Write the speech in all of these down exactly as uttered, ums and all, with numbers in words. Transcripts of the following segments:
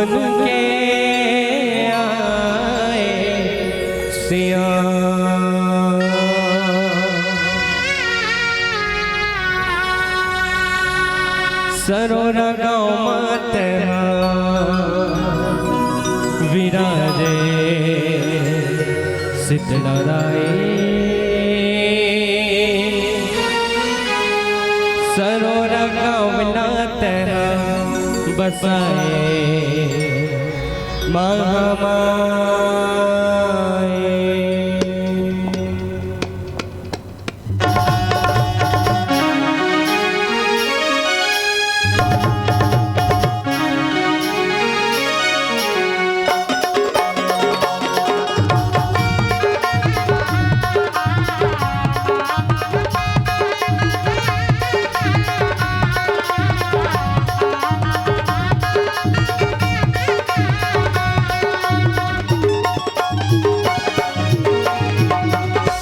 के आए सिया। सरोरा गाँव म तेहा विराजे शीतला दाई। सरोरा गाँव म तेहा बसाए महामाई।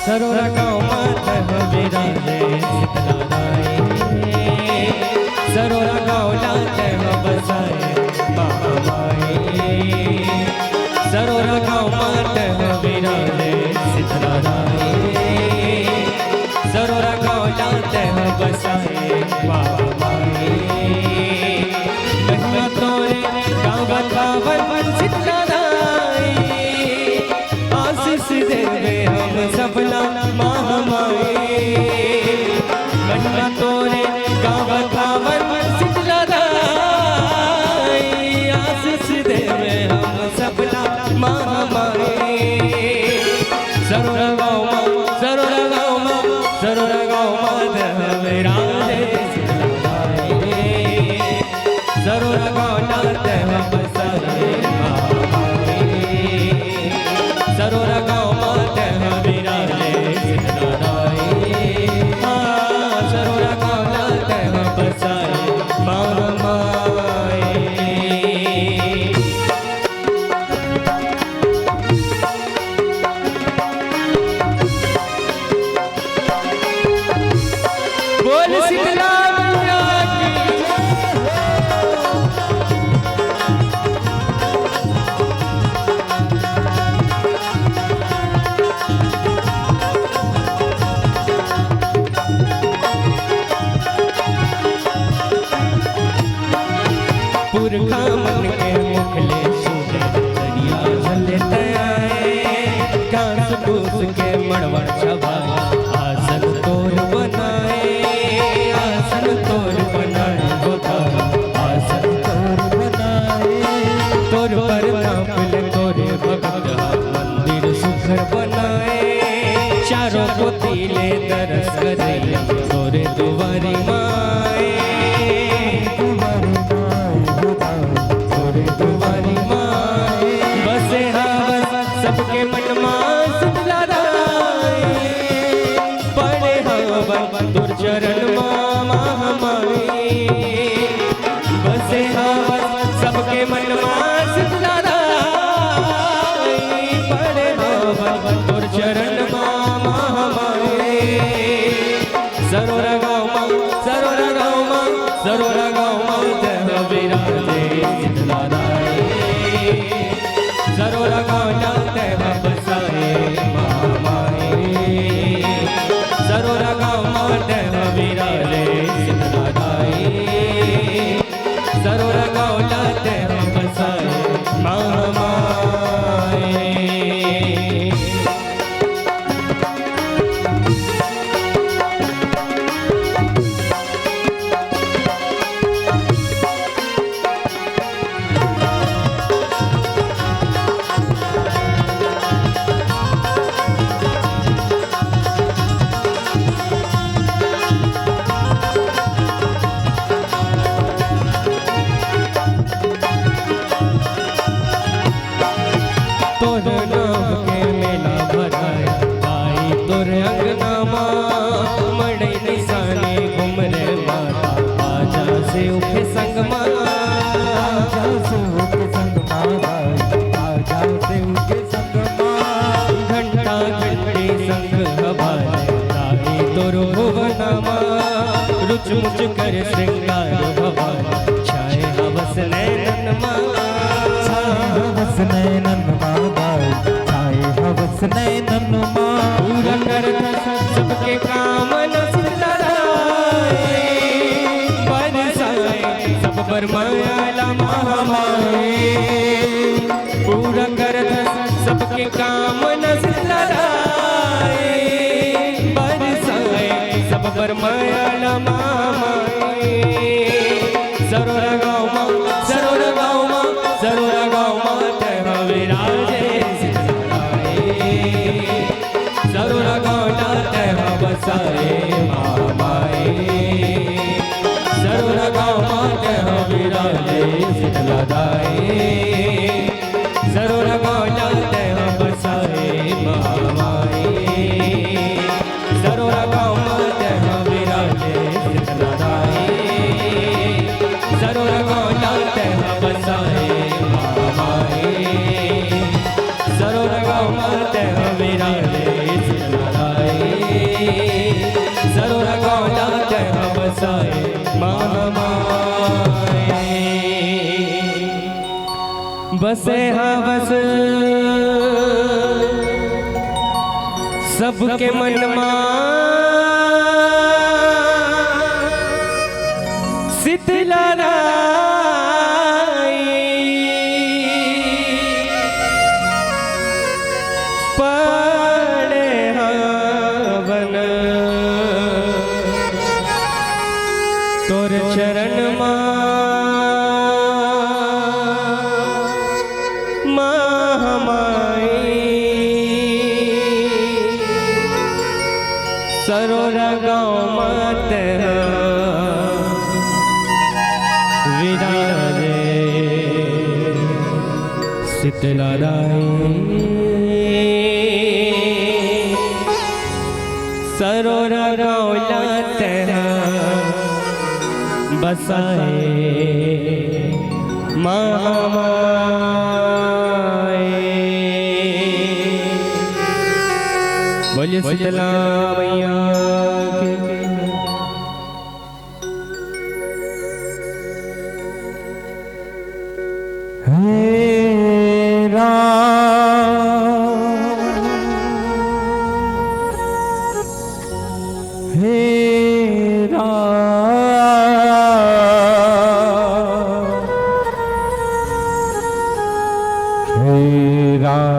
सरोरा गाँव म तेहा विराजे शीतला दाई। सरोरा गाँव ला तेहा बसाए महामाई। सरोरा गाँव म तेहा विराजे शीतला दाई। सरोरा गाँव ला तेहा बसाए महामाई। महिमा तोरे गाँव गावन शीतला दाई। आशीष देवे हम सबला महामाई। महिमा तोरे गाँव गावन शीतला दाई। आशीष देवे हम सबला महामाई। सरोरा गाँव म, सरोरा गाँव म, सरोरा गाँव म तेहा विराजे शीतला दाई। सरोरा गाँव ला तेहा बसाए महामाई। सरोरा गाँव म तेहा विराजे शीतला दाई। हाँ, सरोरा गाँव ला तेहा बसाए महामाई। बोल शीतला मैया की। पुरखा मन के मुख ले सुने, दरिया जल तय आए। घास फूस के मड़वा छवाए, आसन तोर बनाए, आसन तोर बनाए, गोदा आसन तोर बनाए। तोर प्रताप ले तोरे भगत हा मंदिर सुघर बनाए। चारों कोती ले दरस करैया तोरे दुवारी माए। तोरे दुवारी माए। बसे हवस सबके मन मा शीतला दाई। पड़े हवन तोर चरण मा महामाई। बसे हवन सबके मन मा शीतला दाई। पड़े हवन तोर चरण मा महामाई। सरोरा गाँव म, सरोरा गाँव म, सरोरा गाँव म तेहा विराजे शीतला दाई। सरोरा गाँव ला तेहा बसाए महामाई। सरोरा गाँव म तेहा विराजे शीतला दाई। सरोरा गाँव ला तेहा बसाए महामाई। तोर नाम के मेला भराए, आई तोर अंगना मा, मड़ई निशानी घुमरे माता, आजा सेव के संग मा। आजा सेव के संग मा, आजा सेव के संग मा। घंटा घंटी संग हवाए, आई तोर भुवना मा, रुच मुच कर श्रृंगार भवाए, छाए हवस नैनन मा। पूरा करत सबके कामना शीतला दाई, बरसाए सब पर मया ला महामाई। पूरा करत सबके कामना शीतला दाई, बरसाए सब पर मया ला महामाई। सरोरा गाँव मा, सरोरा गाँव मा, सरोरा गाँव मा तैं हा विराजे शीतला दाई। सरोरा गाँव ला तैं हा बसाए महामाई। सरोरा गाँव मा तैं हा विराजे शीतला दाई। सरोरा गाँव ला तैं हा बसाए महामाई। सरोरा गाँव मा तैं हा विराजे शीतला दाई। सरोरा गाँव ला तैं हा बसाए महामाई। सरोरा गाँव मा तैं हा विराजे शीतला दाई। सरोरा गाँव ला तैं हा बसाए महामाई। बसे हा बस सबके मन मा शीतला दाई। पड़े हवन तोर चरण मा महामाई। सरोरा गाँव मा तैं हा विराजे शीतला दाई। सरोरा गाँव ला तैं हा बसाए महामाई। बोलिए शीतला मैया की। हे राम, हे राम, हे राम।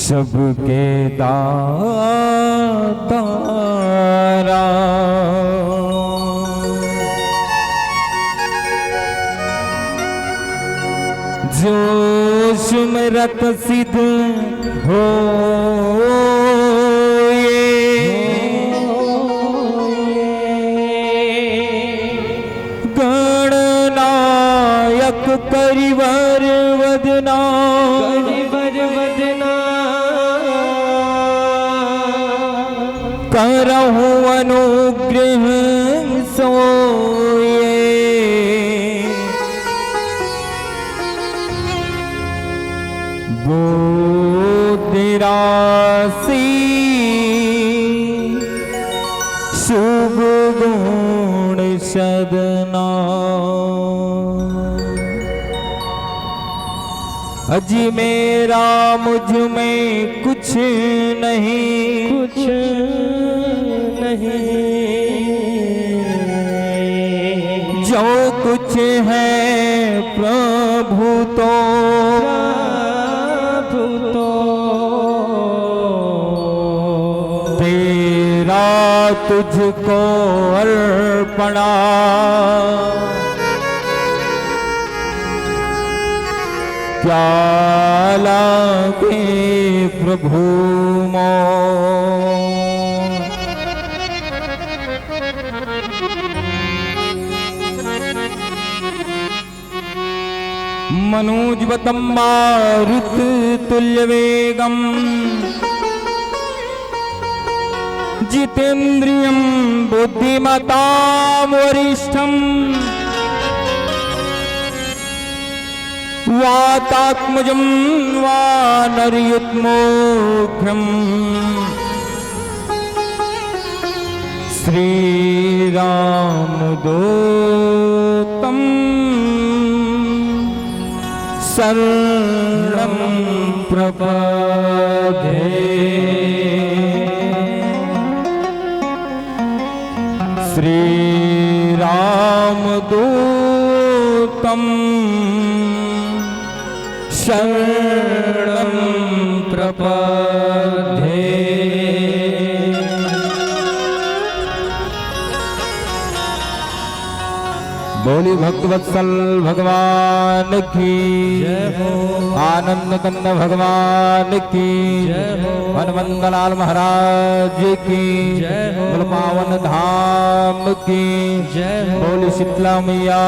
सबके दाता राम। जो सुमरत सिद्ध होए। गणनायक करिवर वदना। करिवर वदना। करहु अनुग्रह सोए। बोध राशि शुभ गुण सदना। अजी मेरा मुझ में कुछ नहीं। कुछ नहीं। जो कुछ है प्रभु तो। प्रभु तो। तेरा तुझको अर्पणा। क्या लागे प्रभु मो। मनोजवतम मारुत तुल्य वेगम। जितेंद्रियम बुद्धिमताम वरिष्ठम। वातात्मजं वानरयुतमोघ्रं। श्रीरामदूतं शरणं प्रपद्ये। श्रीरामदूतं शरणं प्रपद्ये। बोली भक्तवत्सल भगवान की, जय हो। आनंद कंद भगवान की, जय हो। हनुमंत लाल महाराज की, जय हो। बोल पावन धाम की, जय हो। बोली शीतला मैया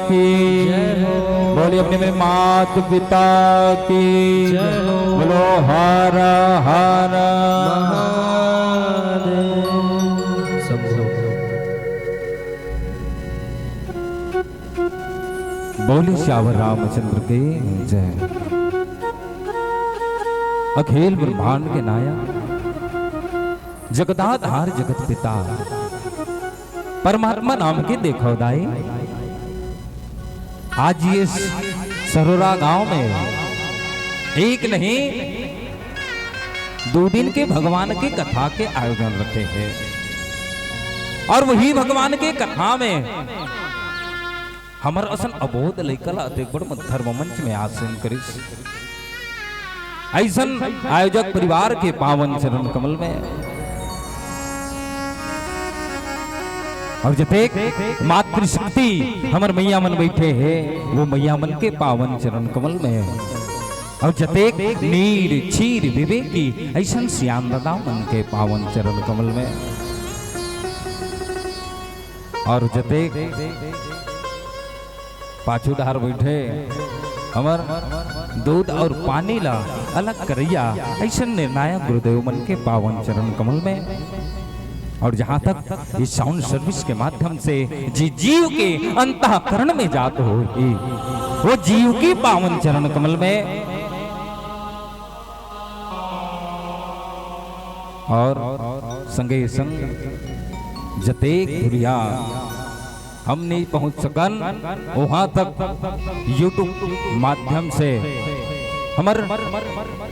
की, जय हो। बोली अपने मेरे मात पिता की, जय हो। बोलो हर हर महादेव। शंभो। बोली सियावर रामचंद्र के जय। अखिल ब्रह्मांड के नायक, जगदाधार जगत पिता, परमात्मा नाम के देखो दाई, आज ये सरोरा गांव में एक नहीं, दो दिन के भगवान के कथा के आयोजन रखे हे और वही भगवान के कथा में हमर असन अबोध लइका ला अतेक बड़ धर्म मंच में आसन करिस। अइसन आयोजक परिवार के पावन चरण कमल में और जतेक मातृशक्ति हमर मैया मन बइठे हे, वो मैया मन के पावन चरण कमल में और जतेक नीर चीर विवेकी अइसन सियान दादा मन के पावन चरण कमल में और जतेक पाछू डहार बइठे हमर दूध और पानी ला अलग करइया अइसन निर्णायक गुरुदेव मन के पावन चरण कमल में। और जहाँ तक इस साउंड सर्विस के माध्यम से जी जीव के अंतःकरण में जात होही, वो जीव की पावन चरण कमल में। और संगे संग जतेक दुरिहा हम नइ पहुँच सकन, वहाँ तक YouTube माध्यम से हमर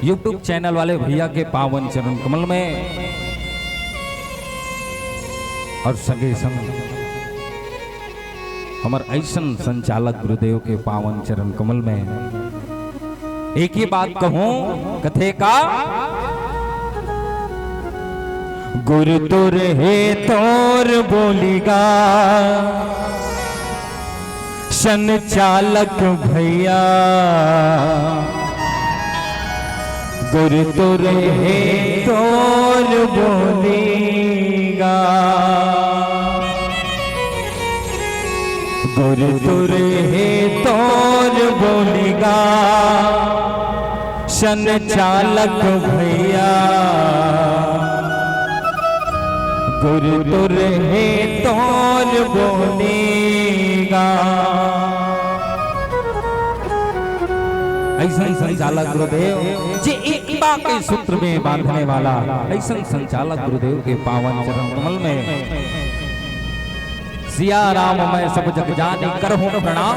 YouTube चैनल वाले भैया के पावन चरण कमल में और संगे संग हमर अइसन संचालक गुरुदेव के पावन चरण कमल में एक ही बात कहूँ, कथे का, गुरु तोर हे तोर बोली गा संचालक भैया, गुरु तोर हे तोर बोली गा, गुरु तोर हे तोर बोली गा संचालक भैया, गुरु तोर हे तोर बोली गा। अइसन संचालक गुरुदेव, जे एकता के सूत्र में बांधने वाला, अइसन संचालक गुरुदेव के पावन चरण कमल में सिया राम मैं सब जग जानी करहूँ प्रणाम।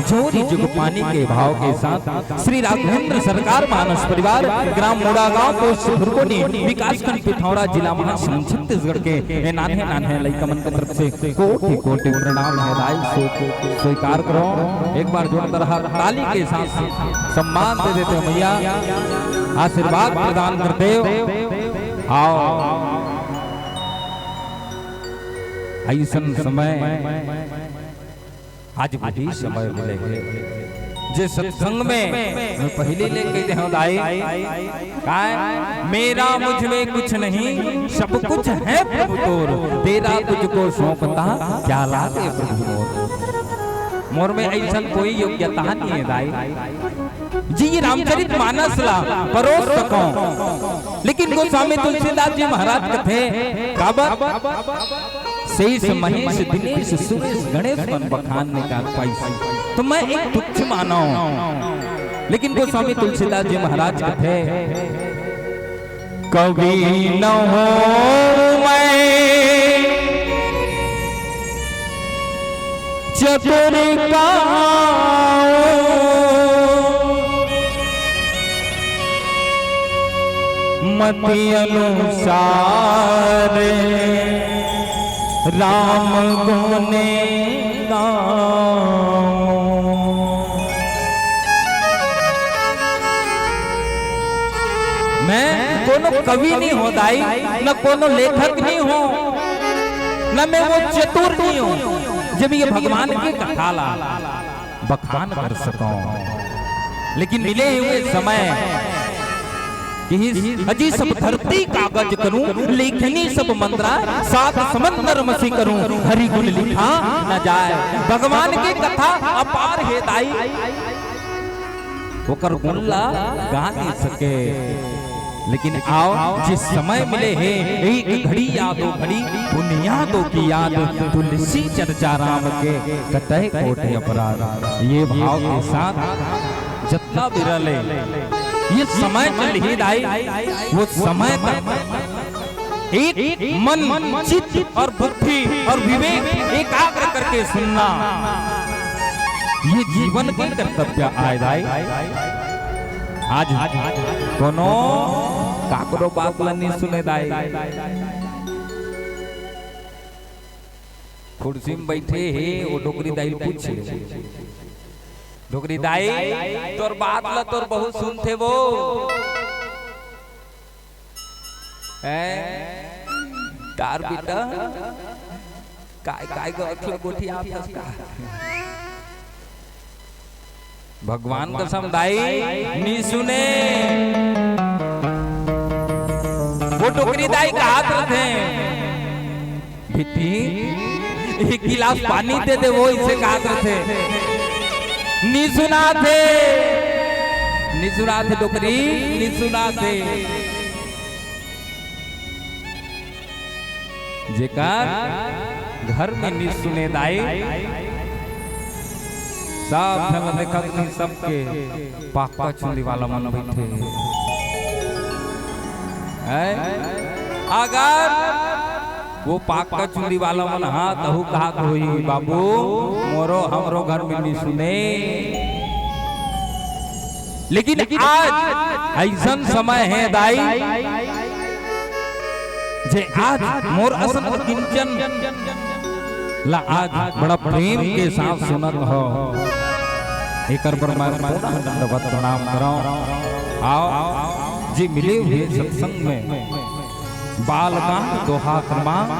जोरी जुग पानी के भाव के साथ श्री राघवेंद्र सरकार मानस परिवार, ग्राम मुड़ागांव, पोस्ट भुरकोनी, विकासखंड पिथौरा, जिला महासमुंद, छत्तीसगढ़ के ए नान्हे नान्हे लइका मन के तरफ से कोटि कोटि प्रणाम हे दाई, स्वी-, स्वीकार करो। एक बार जोरदार ताली के साथ सम्मान दे देते हो मैया, आशीर्वाद प्रदान करते हो। आओ, अइसन समय आज वही समय मिले हे, जे सत्संग में मैं पहिली ले कहि देहूँ दाई, काय? मेरा मुझ में कुछ नहीं, सब कुछ है प्रभु तोर, तेरा तुझको सौंपता क्या लागे प्रभु मोर। मोर में अइसन कोई योग्यता नइ हे दाई, जी रामचरित मानस ला परोस सकौं, लेकिन गोस्वामी तुलसीदास जी महाराज कथे, काबर? शेष महेश दिनेश सुरेश गणेश मन बखान नइ कर पाइस। त मैं एक तुच्छ मानव। लेकिन गोस्वामी तुलसीदास जी महाराज कथे, कवि न हों मैं चतुर काओ मति अनुसार राम गुण गाओ। मैं कोनो कवि नहीं हो दाई, न कोनो लेखक नहीं हो, न मैं वो चतुर नहीं हो, जब ये भगवान की कथा ला बखान कर सकूं। लेकिन मिले हुए समय कि इस अजी सब धरती कागज करूं, लेखनी सब मंदरा सात समंदर मसी करूं, हरि गुण लिखा न जाए। भगवान की कथा अपार हे दाई, ओकर गुण ला गा नहीं सके। लेकिन आओ, जिस समय मिले हे, एक घड़ी या दो घड़ी, पुन यादों की याद, तुलसी चर्चा राम के, कटै कोटि अपराध। ये भाव के साथ जतना बिरले, ये समय चल ही दाई, वो समय तक एक मन, चित्त और बुद्धि और विवेक एकाग्र करके सुनना, ये जीवन के कर्तव्य आय दाई। आज कोनो काकरो बात ला नहीं सुने दाई। कुर्सी में बैठे हे, वो डोकरी दाई ल पूछ ले। डोकरी दाई, तोर बात ला तोर बहू सुनथे वो। हैं? तार बेटा, काय, काय गो अखला गोठियाथस का? भगवान कसम दाई, नी सुने। वो डोकरी दाई कहत रथे, "बेटी, एक गिलास पानी दे दे," वो इसे कहत रथे। नी सुनाथे, नी सुनाथे डोकरी, नी सुनाथे। जेकर घर में नी सुने दाई, सब झन देखत नहीं, सबके पाका चुंदी वाला मन बैठे हे। अगर वो पाका चुंदी वाला मन हा तहू कहत होही, "बाबू, मोरो हमरो घर में नी सुने।" लेकिन आज अइसन समय हे दाई, जे आज मोर असन किंचन ला आज बड़ा प्रेम के साथ सुनत हो, एकर बर मैं पुनः दंडवत प्रणाम करौं। आओ, जे मिले हुए सत्संग में बाल कांड दोहा क्रमांक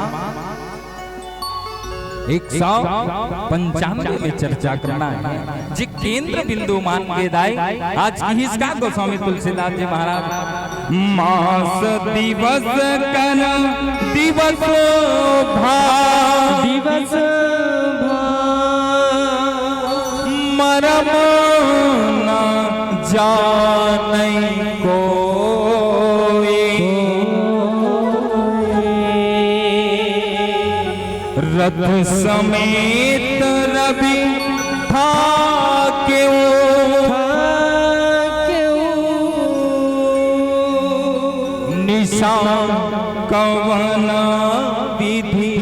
एक सौ पंचानवे में चर्चा करना है, जे केंद्र बिंदु मान के दाई आज किहिस का गोस्वामी तुलसीदास जी महाराज, मास दिवस कर दिवसो भाव, दिवस भाव। मरम न जानै कोई। रथ समेत रवि थाकेउ। निसा कवन विधि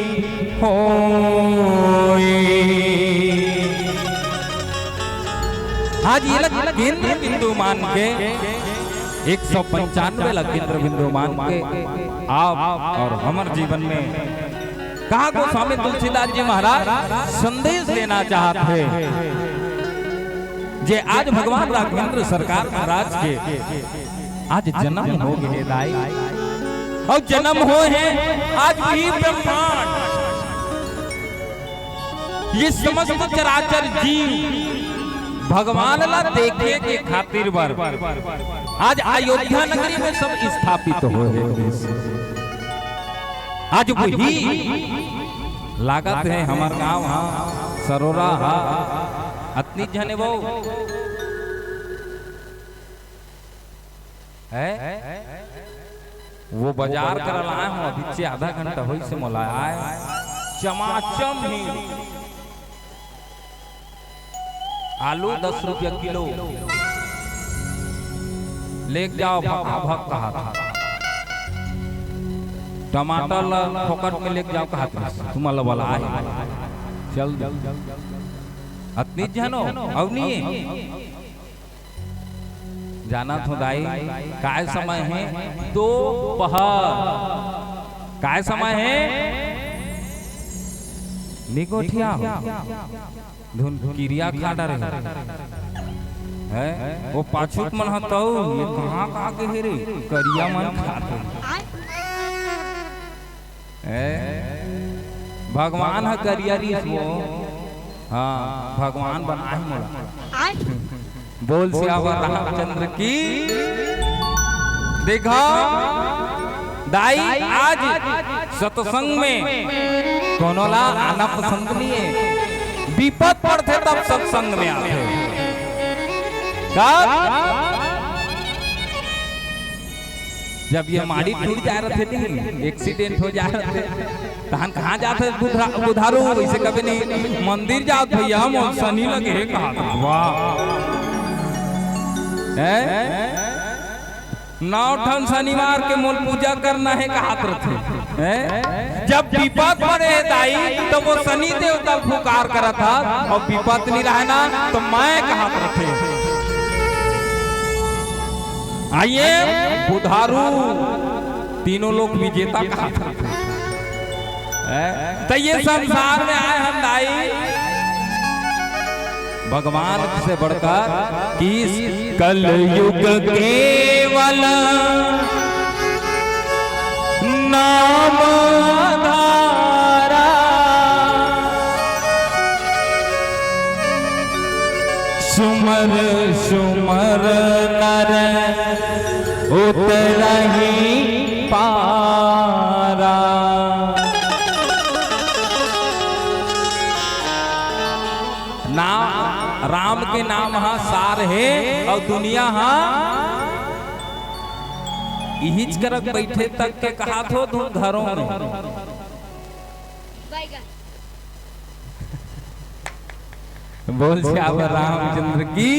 होए। आज ये ला केंद्र बिंदु मान के, एक सौ पंचानवे ला केंद्र बिंदु मान के आप और हमर जीवन में का गोस्वामी तुलसीदास जी महाराज संदेश देना चाहत हे, जे आज भगवान राघवेंद्र सरकार महाराज के आज जन्म हो गे हे दाई, अउ जन्म होय हे आज भी ब्रह्मांड, ये समस्त चराचर जीव भगवान ला देखे के खातिर बर आज अयोध्या नगरी में सब स्थापित होय हे। आज वही लागत हे हमर गांव हा, सरोरा हा, अतनी झने वो है। वो बाजार कर लाए हो, अभी से आधा घंटा होइस हे मोला आए, चमाचम ही आलू दस रुपया किलो, लेके जाओ, भक भक कहा था। टमाटर ला फोकट में लेके जाओ कहा था, तुम ला बोला आए। चल दे। अतनी झन हो, अउ नहीं हे। जानत हो दाई, काय समय हे? दोपहर। काय समय हे? निगोठिया हो। धुन किरिया खा डरे हो। हैं? वो पाछू के मन ह तऊ, ये कहाँ का के हे रे? करिया मन खात हे। ए, भगवान ह करिया रिहिस वो। हाँ, भगवान बनाए मोला। बोल सियावर रामचंद्र की। देखा दाई, आज सत्संग में कोनो ला आना पसंद नहीं हे, विपद पड़थे तब सत्संग में आथे। कब? जब ये माड़ी टूट जाए रथे नहीं, एक्सीडेंट हो जाए रथे, तहन कहाँ जात हे बुधा-, बुधारू? वैसे कभी नहीं, मंदिर जात भैया, मोर शनि लगे हे कहा था। वाह। हैं? नौ ठन शनिवार के मोल पूजा करना हे कहात रथे। हैं? जब विपद पड़े हे दाई, तो वो शनि देवता पुकार करत हा, अउ विपद नहीं रहे ना, तो मैं कहात रथे। आइए, बुधारू, तीनों लोक विजेता कहात रथे। हैं? तो ये संसार में आए हम दाई, भगवान से बढ़कर किस कलयुग केवल नाम धारा। सुमर सुमर नर उतरहि पारा। नाम, राम के नाम ह सार हे अउ दुनिया ह इहिच करत बइठे तक के कहात हो तुम घरों में। बोल सियावर रामचंद्र की।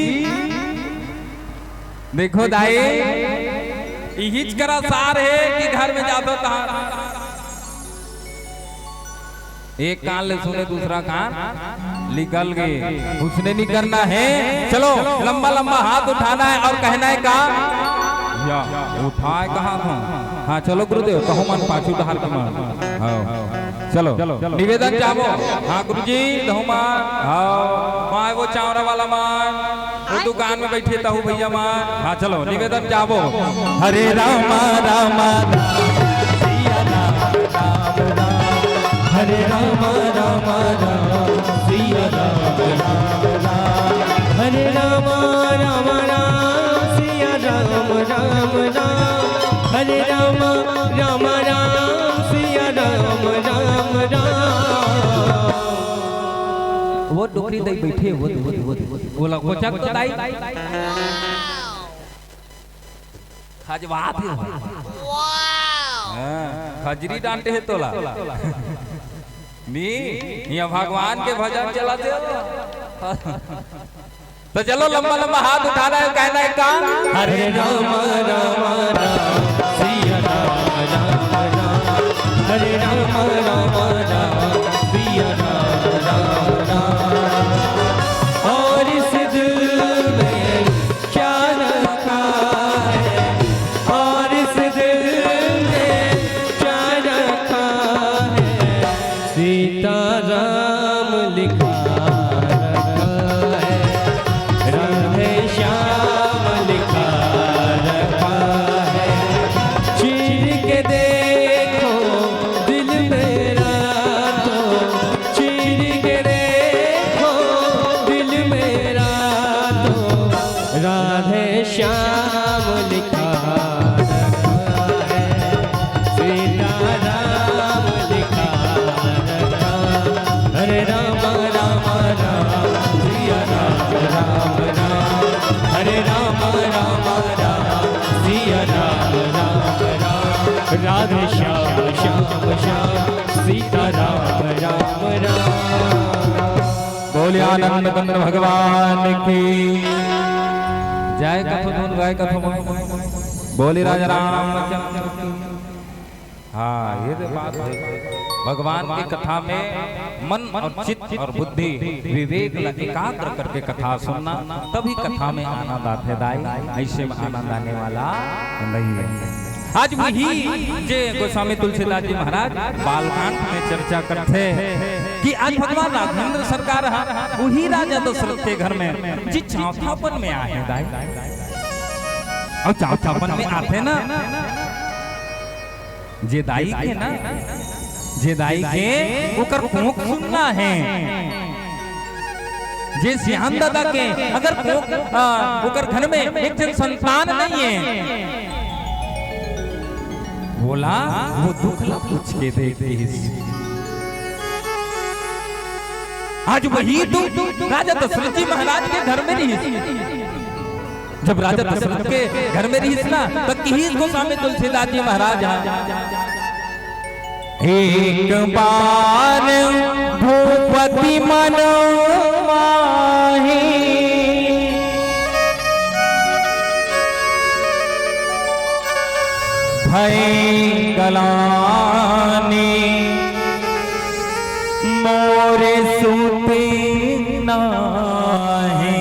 देखो दाई, इहिच करा सार हे कि घर में जाथो तहां एक कान ले सुने, दूसरा कान निकल गए। उसने नहीं करना है। चलो, लंबा लंबा हाथ उठाना है और कहना है का? या, उठाए कहाँ था? हाँ, चलो गुरुदेव, कहो मन पाछू डहार के मन। हाँ, चलो, निवेदन चाहबो। हाँ गुरुजी, दहू मन। हाँ, माय वो चावरा वाला मन। वो दुकान में बैठे तहू भैया मन। हाँ, चलो, निवेदन चाहबो। हरे राम, राम, राम, सिया राम, राम, राम। हरे राम, राम, राम, सिया राम, राम, राम। हरे राम, राम, राम, सिया राम, राम, राम। हरे राम, राम, राम, सिया राम, राम, राम। वो डोकरी दाई बैठे, वो, वो, वो, वो, वो लगभग तो दाई। खजवात हे भाई। हाँ, खजरी डांटे हे तोला। नी, यहाँ भगवान के भजन चला दे। तो चलो, लंबा लंबा हाथ उठाना है, कहना है का? हरे राम, राम, राम, सिया राम, राम, राम। हरे राम, राम, राम, सिया राम, राम, राम। और इस दिल में क्या रखा है, और इस दिल में क्या रखा है? सीताराम लिखा रखा है, राधे श्याम लिखा रखा है। चीर के देखो दिल मेरा तो, चीर के देखो दिल मेरा तो, राधे श्याम लिखा रखा है, सीताराम लिखा रखा। हरे राम, राम, राम, सिया राम, राम, राम। हरे राम, राम, राम, सिया राम, राम, राम। राधे श्याम, श्याम, श्याम, सीता राम, राम, राम। बोले आनंद कंद भगवान की जय। कथो धुन गाय कथो। बोले राजा रामचंद्र की। हाँ, ये तो बात है। भगवान की कथा में मन और चित्त और बुद्धि, विवेक ला एकाग्र करके कथा सुनना, तभी कथा में आनंद आथे दाई, ऐसे में आनंद आने वाला नहीं है। आज वही जे गोस्वामी तुलसीदास जी महाराज बालकांड में चर्चा करथे कि आज भगवान राघवेंद्र सरकार हा वही राजा दशरथ के घर में जी चौथापन में आए हैं दाई। अउ चौथापन में आथे ना, जे दाई के ना, जे दाई के ओकर कोख सुनना हे, जे सियान दादा के अगर कोख, आ, ओकर घर में एक झन संतान नहीं है, बोला वो दुख ला पूछ के देख लिहिस। आज वही दुख राजा दशरथ जी महाराज के घर में रहिस। जब राजा दशरथ के घर में रहिस ना, त किहिस गोस्वामी तुलसीदास जी महाराज हा, एक बार भूपति मन माही, भई गलानी मोर सुत नाही।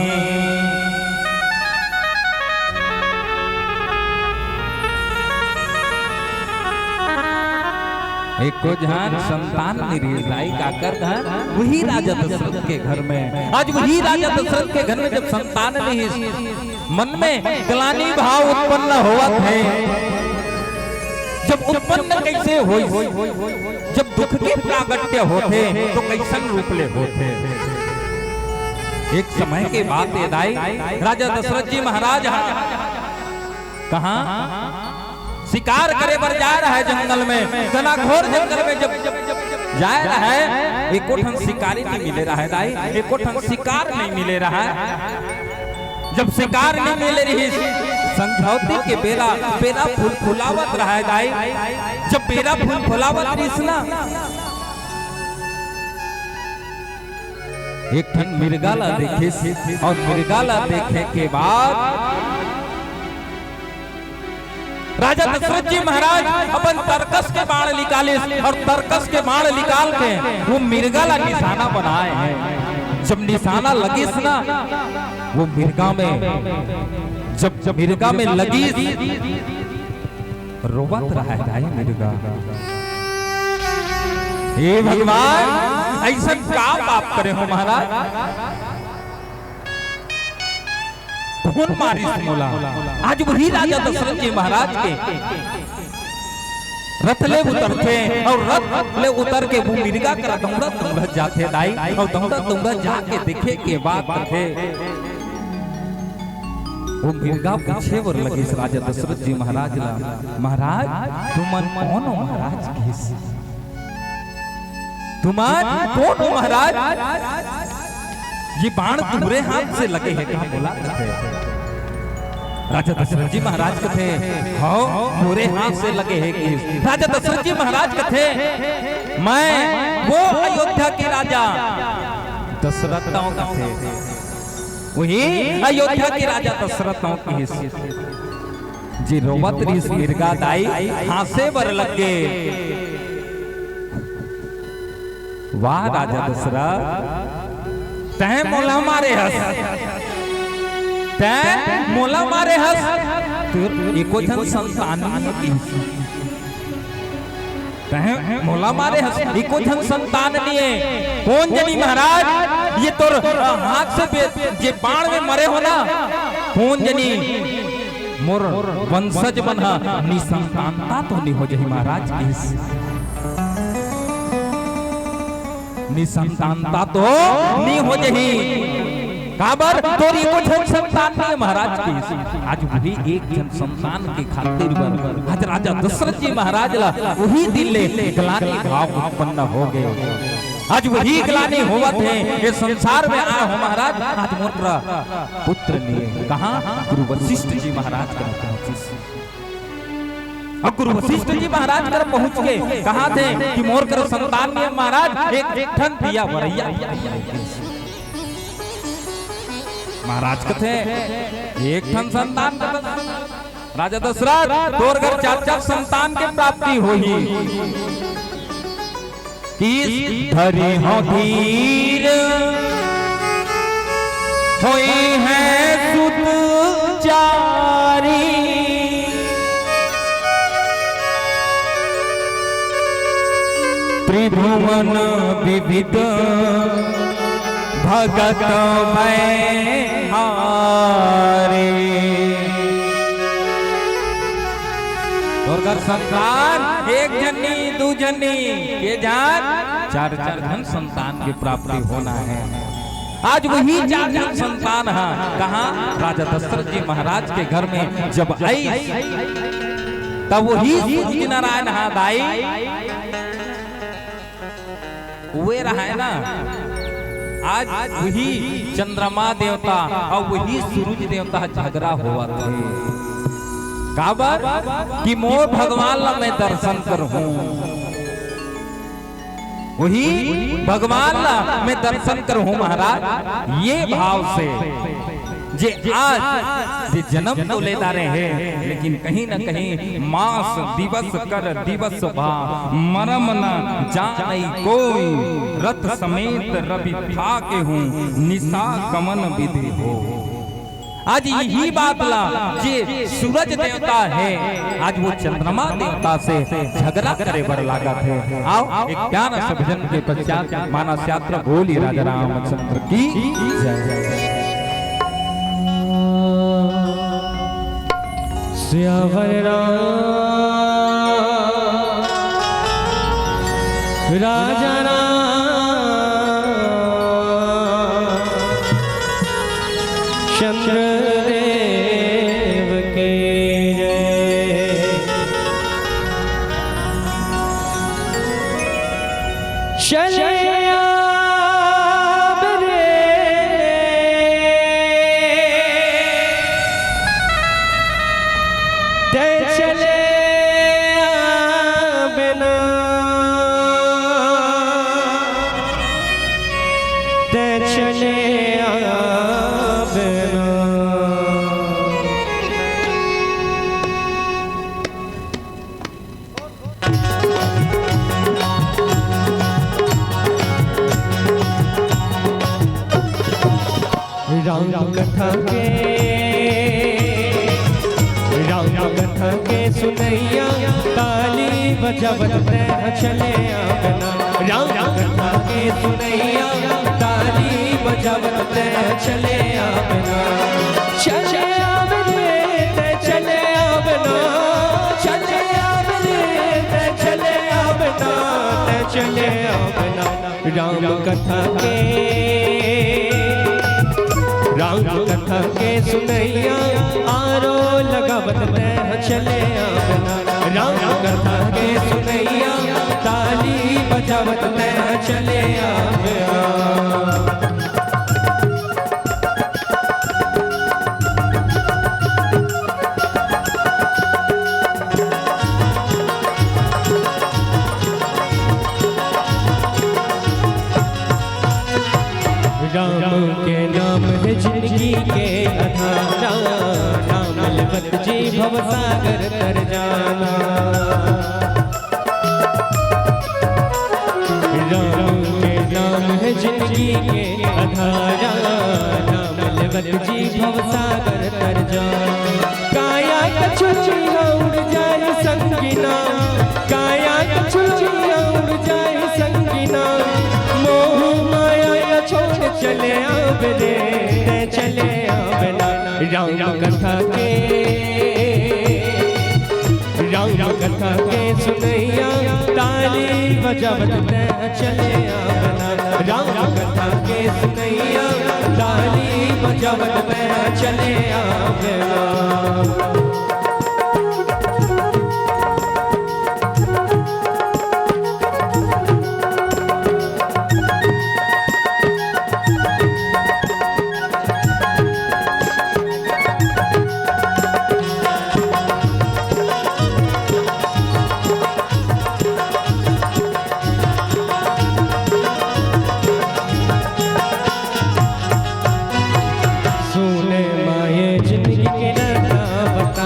एको झन संतान नइ रिहिस दाई, काकर घर? वही राजा दशरथ के घर में। आज वही राजा दशरथ के घर में जब संतान नइ रिहिस, मन में ग्लानि भाव उत्पन्न होवत हे। जब उत्पन्न कैसे होइस? जब दुख के प्रागट्य होथे तो कैसन रूप ले होथे? एक समय के बात ए दाई, राजा दशरथ जी महाराज हा कहाँ शिकार करे बर जाय रहय जंगल में, घनघोर जंगल में जब जाय रहय, एको ठन शिकारी नइ मिले रहय दाई, एको ठन शिकार नइ मिले रहय। जब शिकार नइ मिले रिहिस, संझौती के बेरा, बेरा फुलफुलावत रहय दाई। जब बेरा फुलफुलावत रिहिस ना, एक ठन मिर्गा ला देखिस अउ मिर्गा ला देखे के बाद राजा दशरथ जी महाराज अपन तरकस के बाण निकालिस अउ तरकस के बाण निकाल के वो मिर्गा ला निशाना बनाय हे। जब निशाना लगिस ना, वो मिर्गा में, जब, जब मिर्गा में लगिस, रोवत रहय दाई मिर्गा। हे भगवान, अइसन का पाप करे हों महाराज? कोन मारिस मोला? आज वही राजा दशरथ जी महाराज के रथ ले उतरथे अउ रथ ले उतर के वो मिर्गा करा दउड़त दउड़त जाथे दाई, अउ दउड़त दउड़त जाके देखे के बाद कथे, वो मिर्गा पूछे बर लगिस राजा दशरथ जी महाराज ला, "महाराज, तुमन कोन हो महाराज?" कहिस। "तुमन कोन हो महाराज? ये बाण तुम्हरे हाथ से लगे हे का?" बोला कथे। राजा दशरथ जी महाराज कथे, "हव, मोरे हाथ से लगे हे।" कहिस। राजा दशरथ जी महाराज कथे, "मैं वो अयोध्या के राजा दशरथ हंव।" कथे, "वही अयोध्या के राजा दशरथ हंव।" कहिस। जे रोवत रिहिस मिर्गा दाई, हाँसे बर लग गे। "वाह राजा दशरथ, तैं मोला मारे हस, तैं मोला मारे हस, तोर एको झन संतान नइ हे।" "तैं मोला मारे हस, एको झन संतान नइ हे।" "कोन जनी महाराज, ये तोर, अ, हाथ से बे-, जे बाण में मरे हो ना, कोन जनी मोर वंशज मन ह निसंतानता तो नइ हो जही महाराज?" कहिस। "निसंतानता तो नइ हो जही।" "काबर? तोर एको झन संतान नइ हे महाराज?" कहिस। आज वही एक झन संतान के खातिर बर आज राजा दशरथ जी महाराज ला वही दिन ले ग्लानि भाव उत्पन्न हो गे। आज वही ग्लानि होवत हे, ये संसार में आय हों महाराज, आज मोर करा पुत्र नइ हे। कहाँ? गुरु वशिष्ठ जी महाराज करा पहुँचिस। अब गुरु वशिष्ठ जी महाराज करा पहुँच के कहाथे कि मोर करा संतान नइ हे महाराज, एक, एक ठन दिया वरैया। महाराज कथे, "एक ठन संतान करा राजा दशरथ, तोर घर चार चार संतान के प्राप्ति होही। कि धरे हो धीर, होई है सुत चारी। त्रिभुवन विविध भगत भय हारे। तोर घर संतान एक झन नी, दू झन नी, के झन, चार चार झन संतान के प्राप्ति होना है। आज वही चार झन संतान ह कहाँ राजा दशरथ जी महाराज के घर में जब आई, तब वही सूरज नारायण ह दाई उए रहाय ना, आज वही चंद्रमा देवता अउ वही सूरज देवता झगड़ा होवत हे। काबर कि मोर भगवान ला मैं दर्शन करहूं, वही भगवान ला मैं दर्शन करहूं महाराज, ये भाव से। जे आज जे जन्म तो ले डारे हे, लेकिन कहीं न कहीं मास दिवस कर दिवस भा मरम न जानई कोई, रथ समेत रवि थाके हूँ निशा कमन विधि हो। आज यही बात ला जे सूरज देवता हे, आज वो चंद्रमा देवता से झगड़ा करे बर लागत हे। आओ, एक प्यारा सा भजन के पश्चात मानस यात्रा बोली राजा रामचंद्र की जय। सियावर राम राजा राम चंद्र देव के जय। चले आब रे, ते चले आब ना, ते चले आब ना। राम कथा के, राम कथा के सुनैया, ताली बजावत तैं चले आबना। राम कथा के सुनैया, ताली बजावत तैं चले आबना। चले आब रे, तैं चले आबना। चले आब रे, तैं चले आबना। तैं चले आबना। राम कथा के, राम कथा के सुनैया, आरो लगावत तैं चले आबना। राम कथा के सुनैया, ताली बजावत तैं चले आबना। राम के नाम है जिंदगी के अधारा, नाम लेवत जी भवसागर तर जाना। राम के नाम है जिंदगी के अधारा, नाम लेवत जी भवसागर तर जाना। काया कछुआ उड़ जाए संगिना, काया कछुआ उड़ जाए संगिना, मोह माया ला छोड़ चले आब रे, तैं चले आबना। राम कथा के, राम कथा के सुनैया, ताली बजावत तैं चले आबना। राम कथा के सुनैया, ताली बजावत तैं चले आबना। सुने माये जिंदगी के रंगा बता,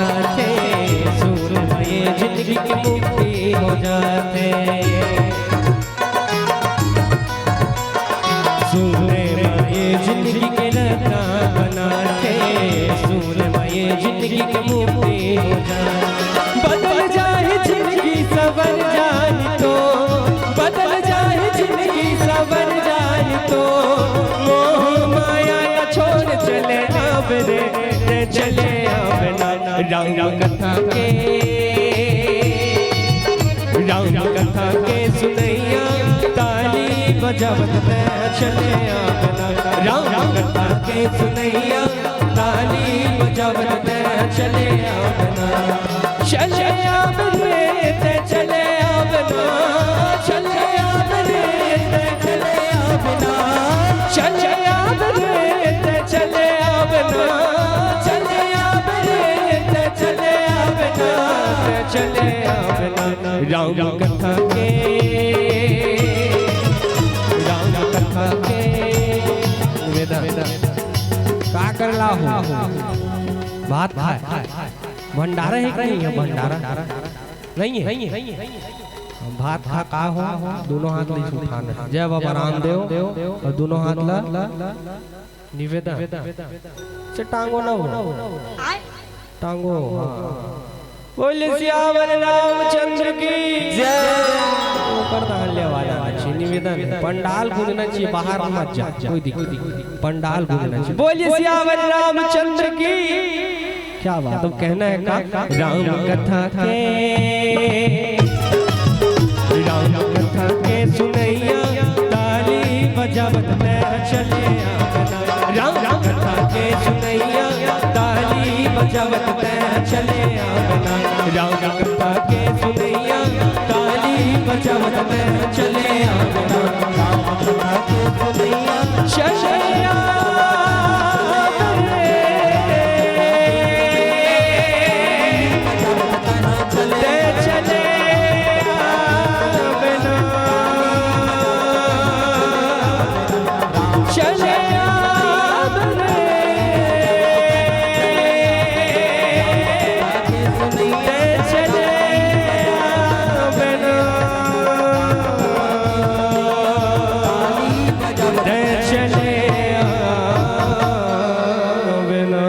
रे, ते चले आवे ना। राम कथा के, राम कथा के सुनैया, ताली बजावत ते चले आवे ना। राम कथा के सुनैया, ताली बजावत ते चले आवे ना। चले आवे रे, ते चले आवे ना। चले आवे रे, ते चले आवे ना। चले आवे रे, ते चले आवे ना। चले आवे रे, ते चले आवे ना। ते चले आवे ना। राम कथा के, राम कथा के। निवेदन। का कर ला हो? भात खाए। भंडारा हे कि नहीं हे भंडारा? नहीं हे। भात खा का हो, दोनों हाथ ले उठाना। जय बाबा रामदेव अउ दोनों हाथ ला निवेदन। से टांगो ना हो, टांगो, हाँ। बोल सियावर रामचंद्र की जय। ओकर दान लेवाला अच्छी निवेदन हे। पंडाल गूंजना चाहिए, बाहर मत जा, कोई दिक्कत नहीं। पंडाल गूंजना चाहिए। बोल सियावर रामचंद्र की। क्या बात, तो कहना है का? राम कथा के, राम कथा के सुनैया, ताली बजावत ते चले आवे ना। राम कथा के सुनैया, ताली बजावत ते चले आवे ना। राम कथा के सुनैया, ताली बजावत ते चले आवे ना। राम कथा के सुनैया, चले आवे। ते चले आवे ना। चले आवे रे। ते चले आवे ना। ते चले आवे ना।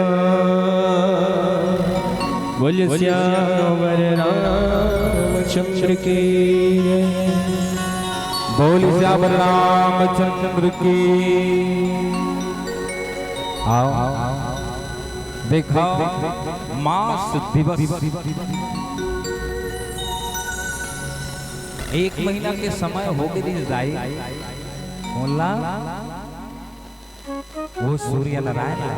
बोल सियावर रामचंद्र की। बोल सियावर रामचंद्र की। आओ, देखा, मास दिवस, एक महीना के समय हो गे रिहिस दाई। मोला वो सूर्य नारायण ला,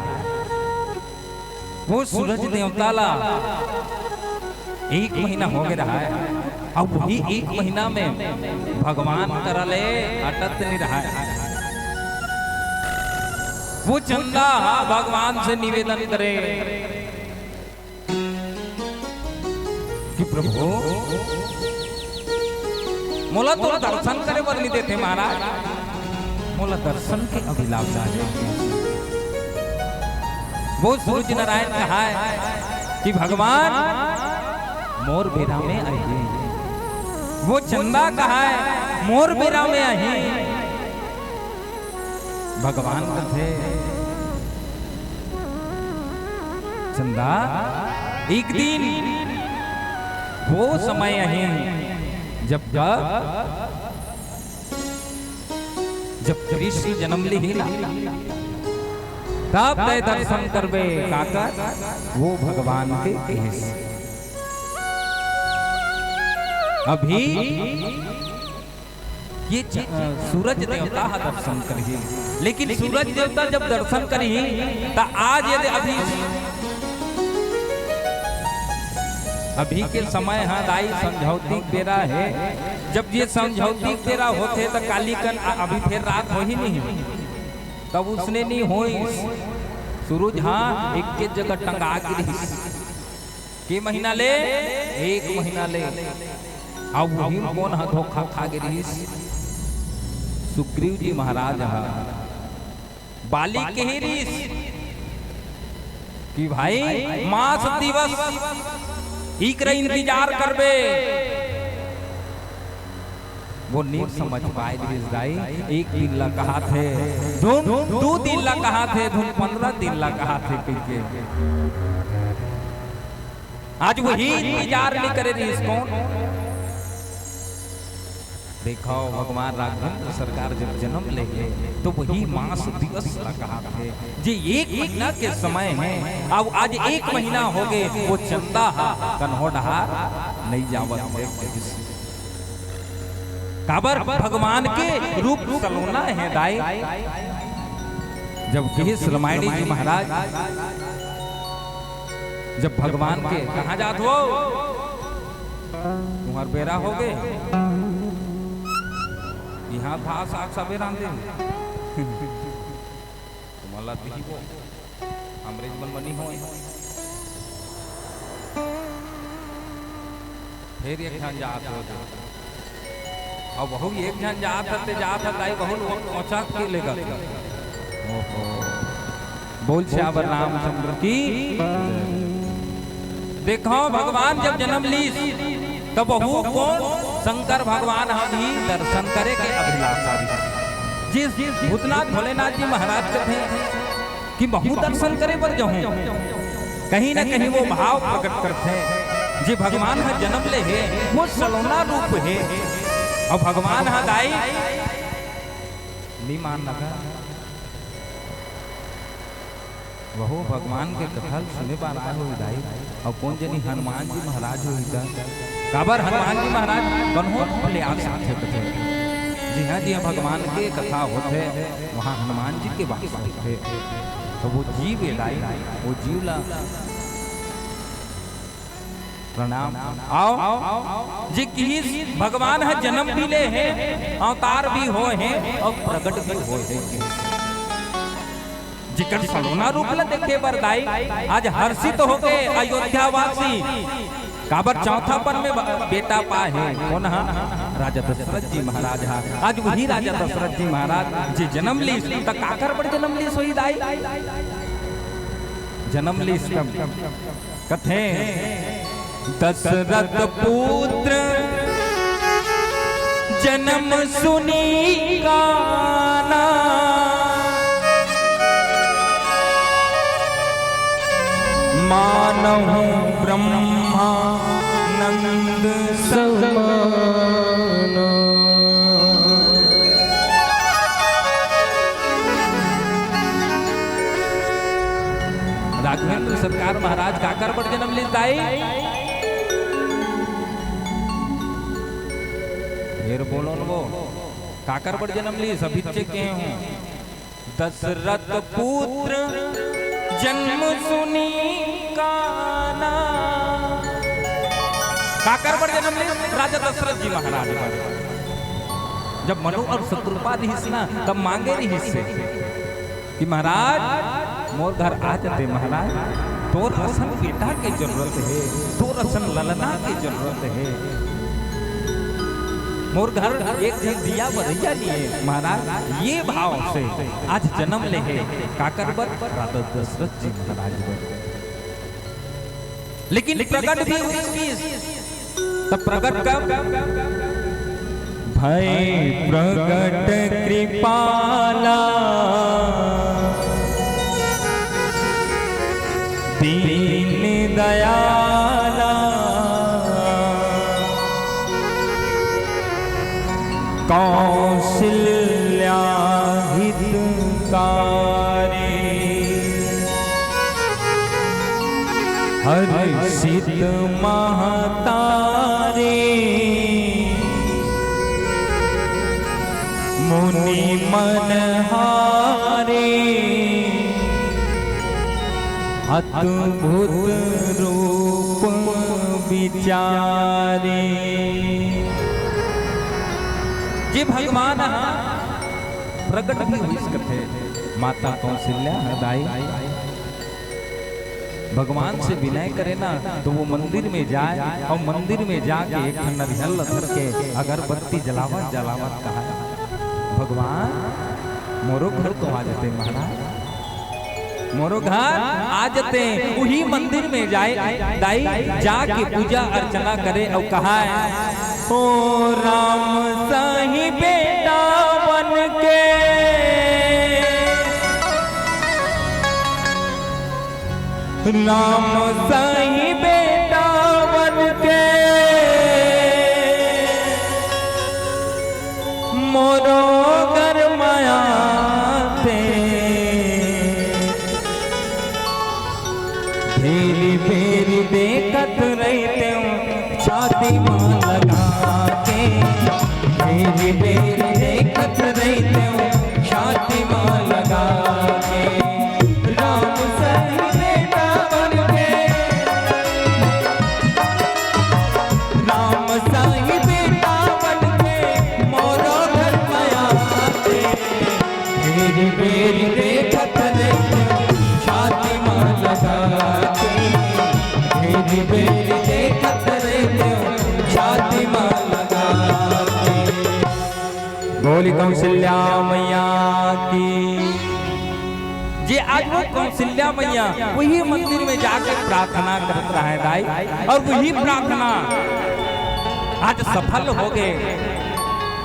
वो सूरज देवता ला एक महीना हो गे रहा हे। अब वही एक महीना में भगवान करा ले हटत नहीं रहा हे। वो चंदा हा भगवान से निवेदन करे कि प्रभु, मोला तोर दर्शन करे बर नहीं देते महाराज, मोला दर्शन के अभिलाषा हे। वो सूरज नारायण कहाय कि भगवान, मोर बेरा में आही। वो चंदा कहाय, मोर बेरा में आही। भगवान कथे, चंदा, एक दिन वो समय आही, जब, जब कृष्ण जन्म लिही ना, तब तैं दर्शन करबे। काकर? वो भगवान के कहिस। अभी ये च-, अ, सूरज देवता हा दर्शन करही, लेकिन सूरज देवता जब दर्शन करही, त आज यदि अभी, अभी के समय हा दाई संझौती के बेरा हे, जब ये संझौती के बेरा होथे, त काली कन अ-, अभी फेर रात होही नहीं, तब उसने नहीं होइस, सूरज हा एक के जगह टंगा गिरिस। के महीना ले? एक महीना ले। अब वही कोन ह धोखा खा गे रिहिस? सुग्रीव जी महाराज ह। बाली कहे रिहिस कि भाई, मास दिवस इकरा इंतजार करबे। वो नी समझ पाए रिहिस दाई, एक दिन ला कहाथे, धुन दू दिन ला कहाथे, धुन पंद्रह दिन ला कहाथे कहिके। आज वही इंतजार नी करे रिहिस कोन? देखव, भगवान राघवेंद्र सरकार जब जनम ले हे, तो वही मास दिवस ला कहाथे, जे एक महीना के समय हे। अब आज एक महीना हो गे, वो चंदा हा कन्हो डहार नइ जावत हे, कहिस। काबर भगवान के रूप सलोना हे दाई। जब कहिस रामायणी जी महाराज, जब भगवान के, "कहाँ जात हो? तुम्हर बेरा हो गे, इहाँ भात साग सबे रांधे।" तुम्हला दिही वो, हमरे मन मनी होय। फेर एक झन जात हो दे। अउ वहू एक झन जात हते, जात हते, दाई वहू लोग पहुँचा के लेगत। ओहो। बोल सियावर रामचंद्र की। देखव, भगवान जब जनम लीस, तब वहू कोन शंकर भगवान ह भी दर्शन करे के अभिलाषा रहिस। जिस भूतनाथ भोलेनाथ जी महाराज कथे कि महू दर्शन करे बर जाहूं, कहीं ना कहीं वो भाव प्रकट करथे, जे भगवान ह जनम ले हे, वो सलोना रूप हे, अउ भगवान ह दाई नी मान लगा। वहू भगवान के कथा ल सुने बर आए होही दाई, अउ कोन जनी हनुमान जी महाराज होही त। काबर हनुमान जी महाराज कन्हो ले आ सकथे कथे। जिहाँ जिहाँ भगवान के कथा होथे, वहाँ हनुमान जी के वास होथे। तो वो जीव ए दाई, वो जीव ला प्रणाम। अउ जे किहिस भगवान ह जनम भी ले हे, अवतार भी होय हे अउ प्रगट भी होय हे। जेकर सलोना रूप ल देखे बर दाई आज हर्षित होके अयोध्या वासी, काबर चौथापन में ब-, बेटा पाए हे। कोन ह? राजा दशरथ जी महाराज ह। आज वही राजा दशरथ जी महाराज जे जनम लीस, त काकर बर जनम लीस होही दाई? जनम लीस तब कथे, दशरथ पुत्र जनम सुनी काना, मानहु ब्रह्मानंद समाना। राघवेंद्र सरकार महाराज काकर बर जनम लीस दाई? फेर बोलो न वो, काकर बर जनम लीस? अभी चेक किए हूँ। दशरथ पुत्र जनम सुनी काना। काकर बर जनम लीस? राजा दशरथ जी महाराज बर। जब मनु अउ शतरूपा रिहिस ना, तब मांगे रिहिस हे कि महाराज, मोर घर आ जते महाराज, तोर असन बेटा के जरूरत हे, तोर असन ललना के जरूरत हे। मोर घर एक झन दिया बरइया नइ हे महाराज। ये भाव से आज जनम ले हे। काकर बर? राजा दशरथ जी महाराज बर। लेकिन प्रगट भी होइस किस? त प्रगट कब? भय प्रगट कृपाला दीन दयाला कौशल्या हितकारी। हर्षित महतारी मुनि मन हारी अद्भुत रूप विचारी। जे भगवान ह प्रगट भी होइस कथे, माता कौशल्या ह दाई भगवान से विनय करे ना, तो वो मंदिर में जाए अउ मंदिर में जाके एक ठन नरियल ल धर के अगरबत्ती जलावत जलावत कहा, "भगवान, मोरो घर तो आ जते महाराज, मोरो घर आ जते।" उही मंदिर में जाए दाई, जाके पूजा अर्चना करे अउ कहा, ओ राम सही बेटा बन के, राम सही बेटा बन के, मोरो घर माया ते। घेरी बेरी देखत रहितेंव छाती मा लगा के। घेरी बेरी देखत रहितेंव छाती मा लगा के। राम सही बेटा बन के, राम सही बेटा बन के मोरो घर माया ते। घेरी बेरी देखत रहितेंव छाती मा लगा के। घेरी बेरी देखत रहितेंव छाती मा लगा के। बोली कौशल्या मैया की। जे आज वो कौशल्या मैया वही मंदिर में जाके प्रार्थना करत रहे दाई, और वही प्रार्थना आज सफल हो गए।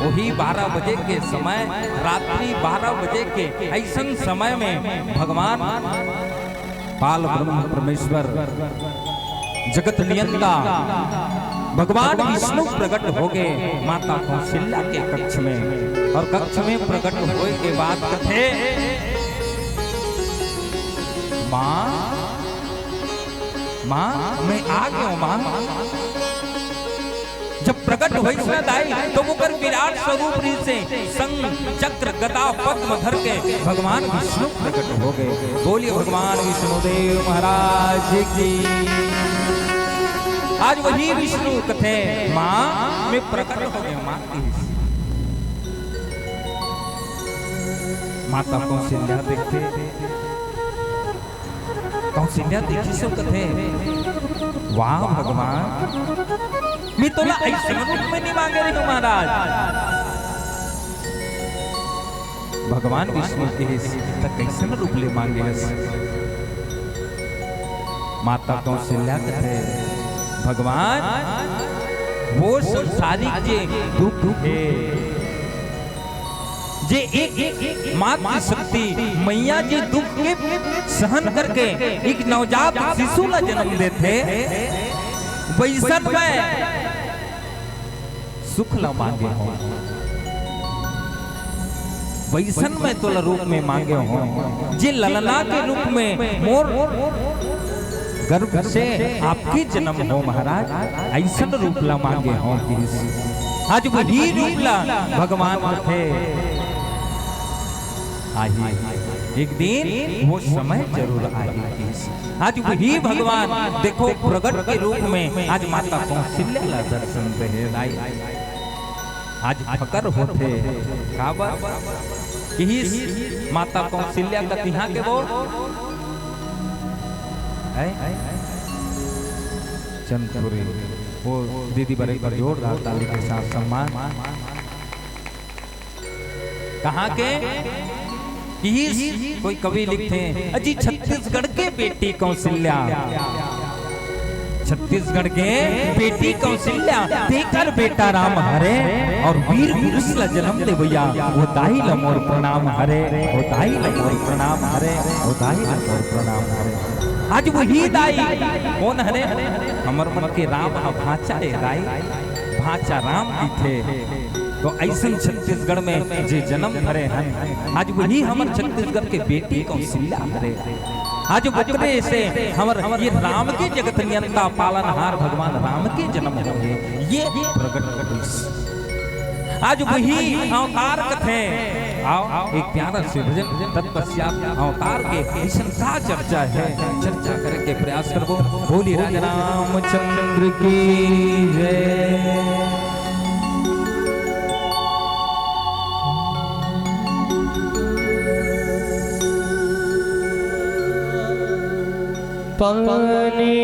वही बारह बजे के समय, रात्रि बारह बजे के ऐसन समय में भगवान पाल ब्रह्म परमेश्वर जगत नियंता भगवान विष्णु प्रकट हो गए माता कौशल्या के कक्ष में। और कक्ष में प्रकट होए के बाद कथे, "माँ, माँ, मैं आ गयो माँ।" जब प्रकट होइस ना दाई, तो ओकर विराट स्वरूप रहिसे, शंख, चक्र, गदा, पद्म धर के भगवान विष्णु प्रकट हो गए। बोलिए भगवान विष्णुदेव महाराज की। आज वही विष्णु कथे, "माँ, मैं प्रकट हो गया माँ।" माता कौशल्या देखथे, कौशल्या देखिस अउ कथे, "वाह भगवान, मैं तोला अइसन रूप में नहीं मांगे रहेंव महाराज।" भगवान विष्णु कहिस, "त कइसन रूप ले मांगे हस?" माता कौशल्या कथे, "भगवान, वो संसारिक जे दुख हे, जे एक मातृ शक्ति मैया जे दुख के सहन करके एक नवजात शिशु ला जन्म देथे, वइसन मैं सुख ला मांगे हों, वइसन मैं तोला रूप में मांगे हों, जे ललना के रूप में मोर गर्भ से आपके जन्म हो महाराज, अइसन रूप ला मांगे हों।" किहिस। आज वही रूप ला भगवान कथे, आही, एक दिन वो समय जरूर आही। किहिस। आज वही भगवान देखो प्रकट के रूप में आज माता कौशल्या ला दर्शन दे हे दाई। आज फकर होथे, काबर? किहिस माता कौशल्या का तिहा के वो, हैं? चंदपुरी, वो दीदी बर एक बार जोरदार ताली के साथ सम्मान। कहाँ के? किहिस, कोई कवि लिखथे, "अजी छत्तीसगढ़ के बेटी कौशल्या, छत्तीसगढ़ के बेटी कौशल्या, तेकर बेटा राम हरे, और वीर पुरुष ला जन्म देवइया, वो दाई ला मोर प्रणाम हरे, वो दाई ला मोर प्रणाम हरे, वो दाई ला मोर प्रणाम हरे।" आज वही दाई कोन हरे? हमर मन के राम ह भांचा ए दाई, भांचा राम कहिथे। तो अइसन छत्तीसगढ़ में जे जन्म धरे हन, आज वही हमर छत्तीसगढ़ के बेटी कौशल्या हरे। आज ओकरे से हमर ये राम के जगत नियंता पालनहार भगवान राम के जन्म होगे, ये प्रकट होइस। आज वही अवतार कथे। आओ, एक प्यारा से भजन, तत्पश्चात अवतार के अइसन का चर्चा हे, चर्चा करे के प्रयास करबो। बोली राजा रामचंद्र की जय। पानी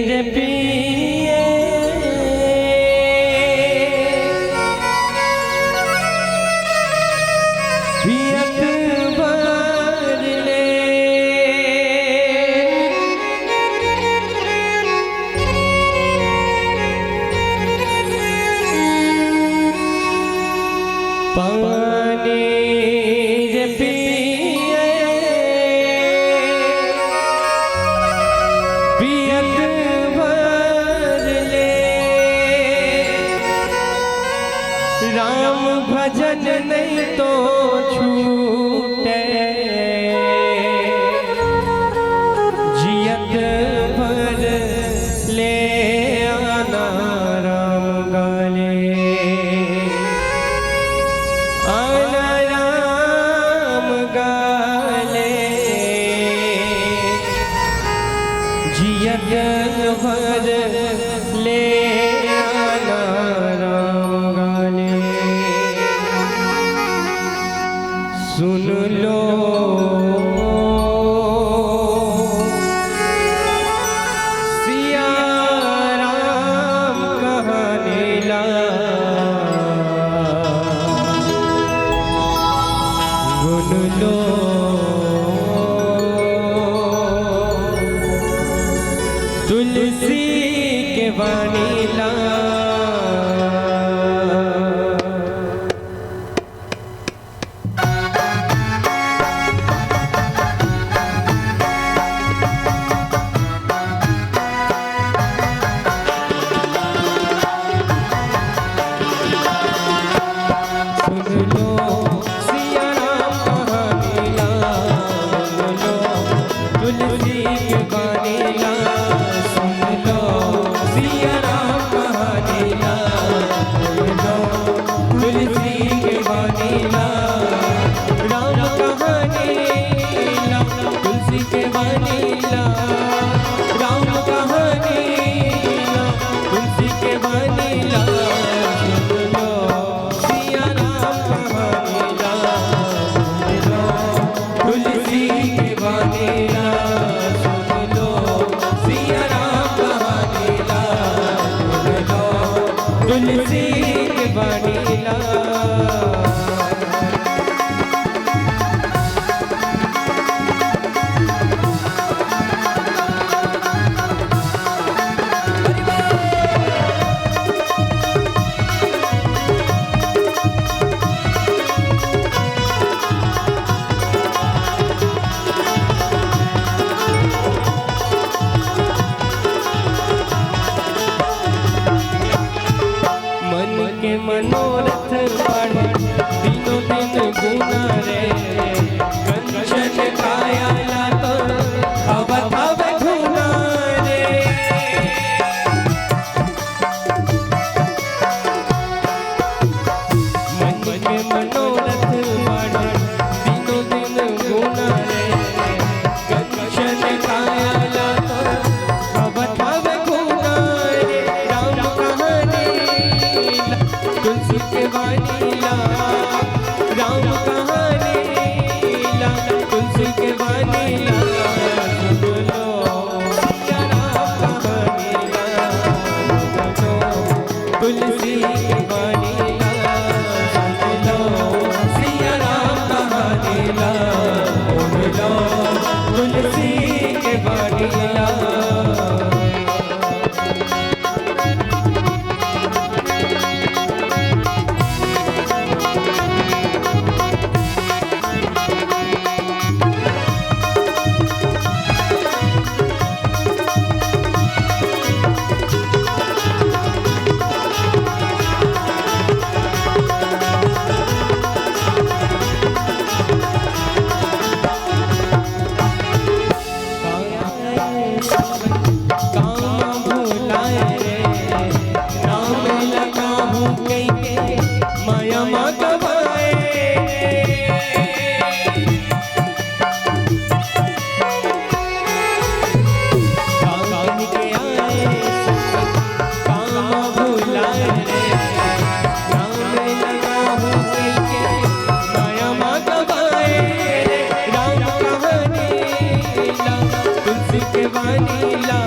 रे पिए, पियत बर ले। पानी रे पिए, पियत बर ले। राम भजन नहीं तो छूटे, जियत भर ले आना राम गाले, आना राम गाले, जियत भर ले आना राम गाले। सुन लो सिया राम कहानी ला, गुन लो तुलसी के बानी ला। सुन लो सिया राम कहानी ला, सुन लो तुलसी के बानी ला, सुन लो सिया राम कहानी ला, सुन लो तुलसी के बानी ला, राम कहानी ला, तुलसी के बानी ला, राम कहानी ला, तुलसी के बानी ला, सुन लो सिया राम कहानी ला, सुन लो तुलसी के बानी ला, सुन लो सिया राम कहानी ला, सुन लो तुलसी के बानी ला। मन के मनोरथ बाढ़े दिनों दिन गुना रे, कंचन काया ला तो अवताव धुना रे। मन के मनोरथ बाढ़े दिनों दिन गुना रे, कंचन काया ला तो अवताव धुना रे। राम कहानी ला, तुलसी के बानी ला, राम कहानी ला, तुलसी के बानी ला, सुन लो सिया राम कहानी ला, सुन लो तुलसी के बानी ला, सुन लो सिया राम कहानी ला, सुन लो तुलसी के बानी ला। तुलसी के बानी ला,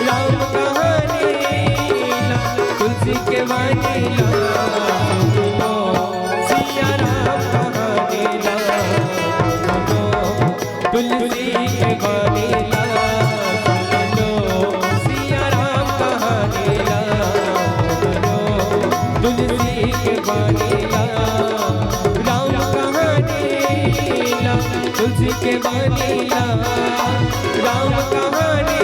राम कहानी ला, तुलसी के बानी ला, सुन लो सिया राम कहानी ला, सुन लो तुलसी के बानी ला, सुन लो सिया राम कहानी ला, सुन लो तुलसी के बानी ला, राम कहानी ला, तुलसी के बानी ला, राम कहानी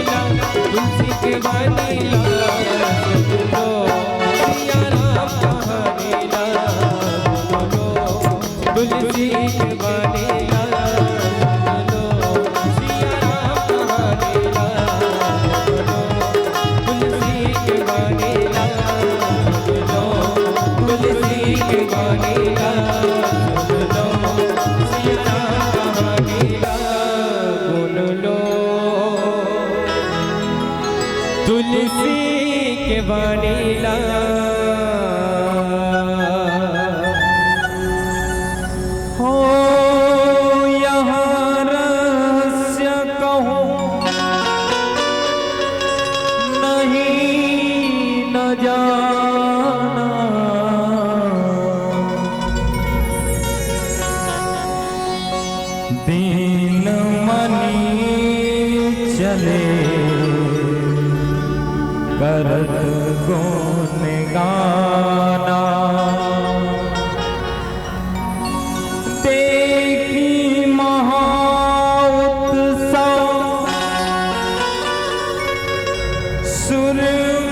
ला, तुलसी के बानी ला, सुन लो सिया राम कहानी वाणी ला। हो यहाँ रहस्य कहूँ नहीं न जाना। दीन मनी चले करत गुण गाना। देखी महा उत्सव सुर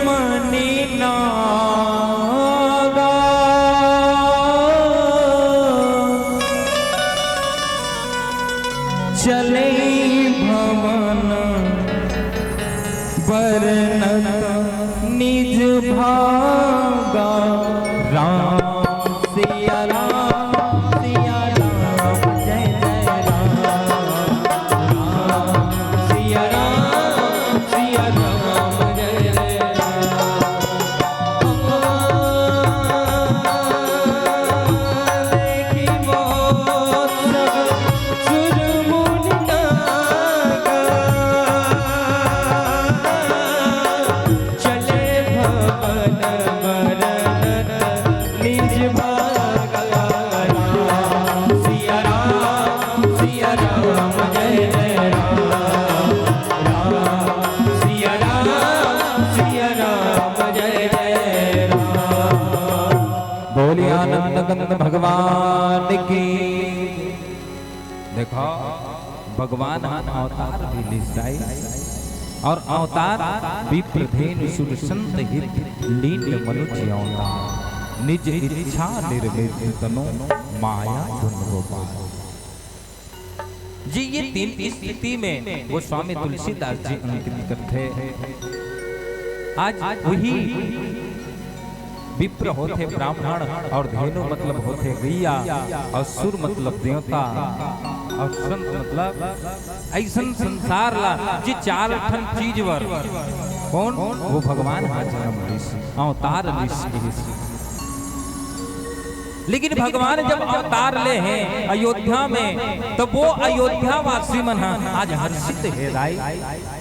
मनी नागा। चले भवन बरनत निज भागा। राम सिया राम सिया राम जय जय राम। राम सिया राम सिया राम जय जय राम। बोलिए आनंद कंद भगवान की। देखो, भगवान ह अवतार भी लिस दाई, और अवतार विप्र धेनु सुर संत हित लीन मनुज अवतार। निज इच्छा निर्मित तनु माया धुन गोपाल। जी, ये तीन स्थिति में गोस्वामी तुलसीदास जी अंकित करथे। आज वही विप्र होथे ब्राह्मण और धेनु मतलब होथे गैया और सुर मतलब देवता और संत मतलब अइसन संसार ला जी चार ठन चीज बर कौन वो भगवान हा जन्म लिस, अवतार लिस। लेकिन भगवान जब अवतार ले हे अयोध्या में, तब वो अयोध्या वासी मन ह आज हर्षित हे दाई।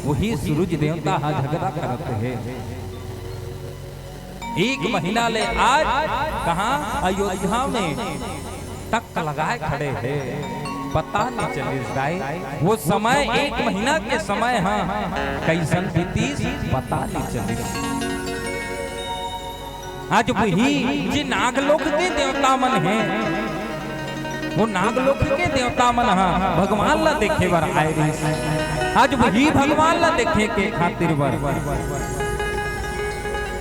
वही सूरज देवता ह झगड़ा करत हे। एक महीना ले आज कहाँ अयोध्या में टक लगाए खड़े हे, पता नहीं चलिस दाई। वो समय, एक महीना के समय ह कइसन बीतिस, पता नहीं चलिस। आज वही जे नागलोक के देवता मन हे, वो नागलोक के देवता मन ह भगवान ला देखे बर आए रहिस। आज वही भगवान ला देखे के खातिर बर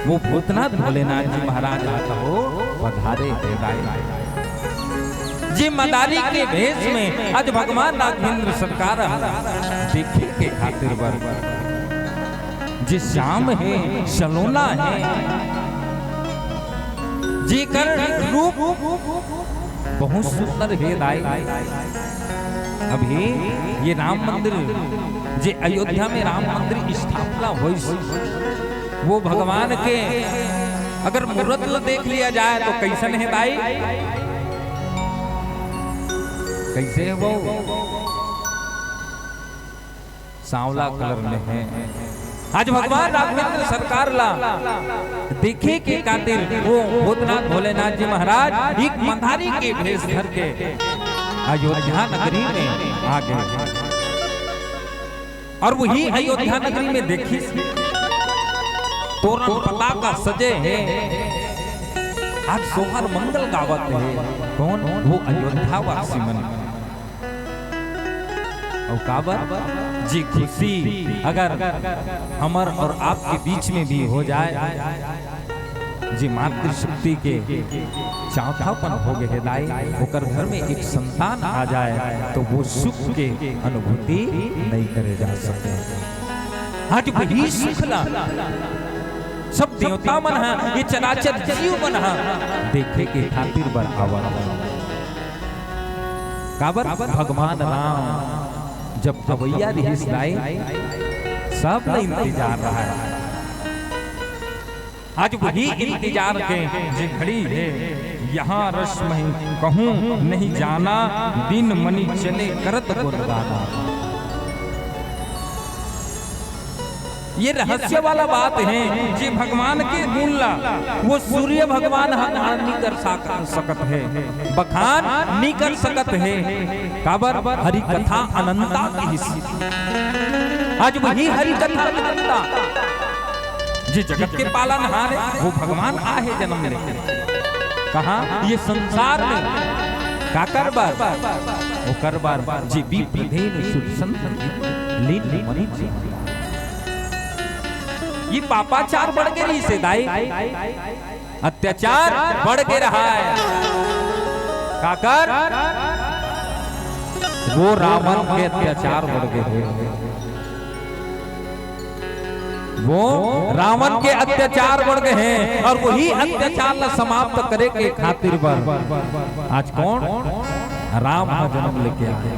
वो भूतनाथ भोलेनाथ जी महाराज ह कहो पधारे हे दाई। जे मदारी के भेष में आज भगवान राघवेंद्र सरकार ह देखे के खातिर बर जे श्याम हे, सलोना हे, जेकर रूप बहुत सुंदर हे दाई। अभी ये राम मंदिर, जे अयोध्या में राम मंदिर स्थापना होइस, वो भगवान के अगर मूरत ल देख लिया जाए तो कइसन हे दाई? कइसे हे वो? सांवला कलर में हे। आज भगवान राघवेंद्र सरकार ला देखे के खातिर वो भूतनाथ भोलेनाथ जी महाराज एक मदारी के भेष धर के अयोध्या नगरी में आ गे। और वही अयोध्या नगरी में देखिस, तोरण पताका सजे हे, आज सोहर मंगल गावत हे। कौन? वो अयोध्या वासी मन। अउ काबर? जी खुशी अगर हमर और आपके बीच में भी हो जाए, जी मातृशक्ति के चौथापन हो गए हे दाई, ओकर घर में एक संतान आ जाए तो वो सुख के अनुभूति नहीं करे जा सकते। आज वही सुख ला सब देवता मन ह, ये चराचर जीव मन ह देखे के खातिर बर आवत। काबर? भगवान राम जब अवैया रिहिस दाई, सब ला इंतजार रहा है। आज वही इंतजार के जे घड़ी हे, यहाँ रस महि कहूँ नहीं जाना, दिन मनि चले करत गुनगाना। ये रहस्य वाला बात हे जे भगवान के गुण ला वो सूर्य भगवान ह बखान नहीं कर सक-, सकत हे, बखान नहीं कर सकत हे। काबर? हरि कथा अनंता किहिस। आज वही हरि कथा अनंता, जे जगत के पालनहार हे, वो भगवान आहे जनम लेके। कहाँ? ये संसार में। काकर बर? ओकर बर, जे विप्रधेनु सुत संत लीन मनि जीवन। ये पापाचार बढ़ गे रहिस हे दाई, अत्याचार बढ़ गे रहा हे। काकर? वो रावण के अत्याचार बढ़ गे हे। वो रावण के अत्याचार बढ़ गे हे अउ वही अत्याचार ला समाप्त करे के खातिर बर आज कोन? राम ह जनम लेके आए।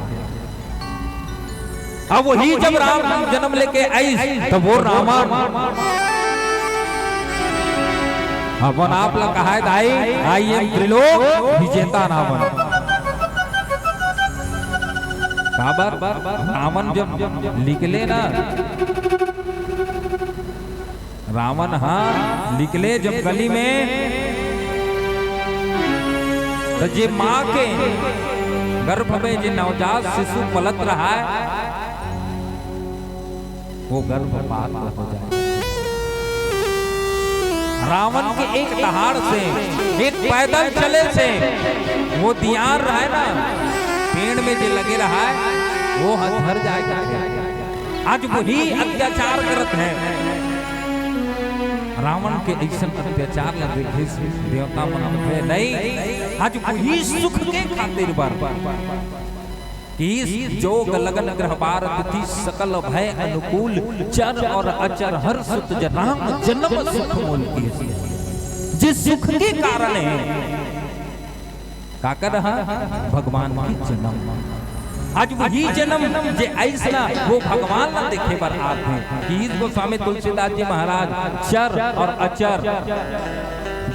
अब वही जब राम जनम लेके आइस, त वो रावण अपन आप ला कहाय दाई, "I am त्रिलोक विजेता रावण।" काबर? रावण जब निकले ना, रावण ह निकले जब गली में, त जे माँ के गर्भ में जे नवजात शिशु पलत रहा हे, वो गर्भपात हो जाए। रावण के एक दहाड़ से, एक पैदल चले से, वो दियार रहा हे ना, पेड़ में जे लगे रहा हे, वो ह झर जाए करके। आज वही अत्याचार करत हे। रावण के अइसन अत्याचार ला देखे से देवता मन कहे, "नहीं, आज वही सुख के खातिर बर।" कि जोग लगन गृह बार तिथि सकल भय अनुकूल, चर और अचर हर सुत जन राम जनम सुख मोल किहिस। जे सुख के कारण हे, काकर ह? भगवान के जनम। आज वही जनम जे आइस ना, वो भगवान ला देखे बर आत हे। कि गोस्वामी तुलसीदास जी महाराज चर और अचर,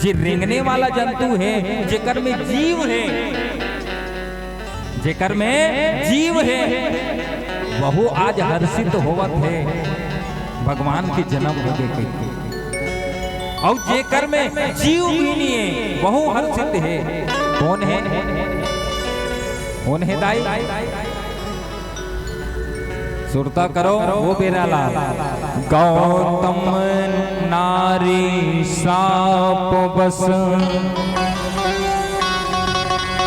जे रेंगने वाला जंतु हे, जेकर में जीव हे, जेकर में जीव हे, वहू आज हर्षित होवत हे, भगवान के जनम होगे कहिके। अउ जेकर में जीव भी नइ हे, वहू हर्षित हे। कोन हे? कोन हे दाई? सुरता करो वो बेरा ला। गौतम नारी साप बस,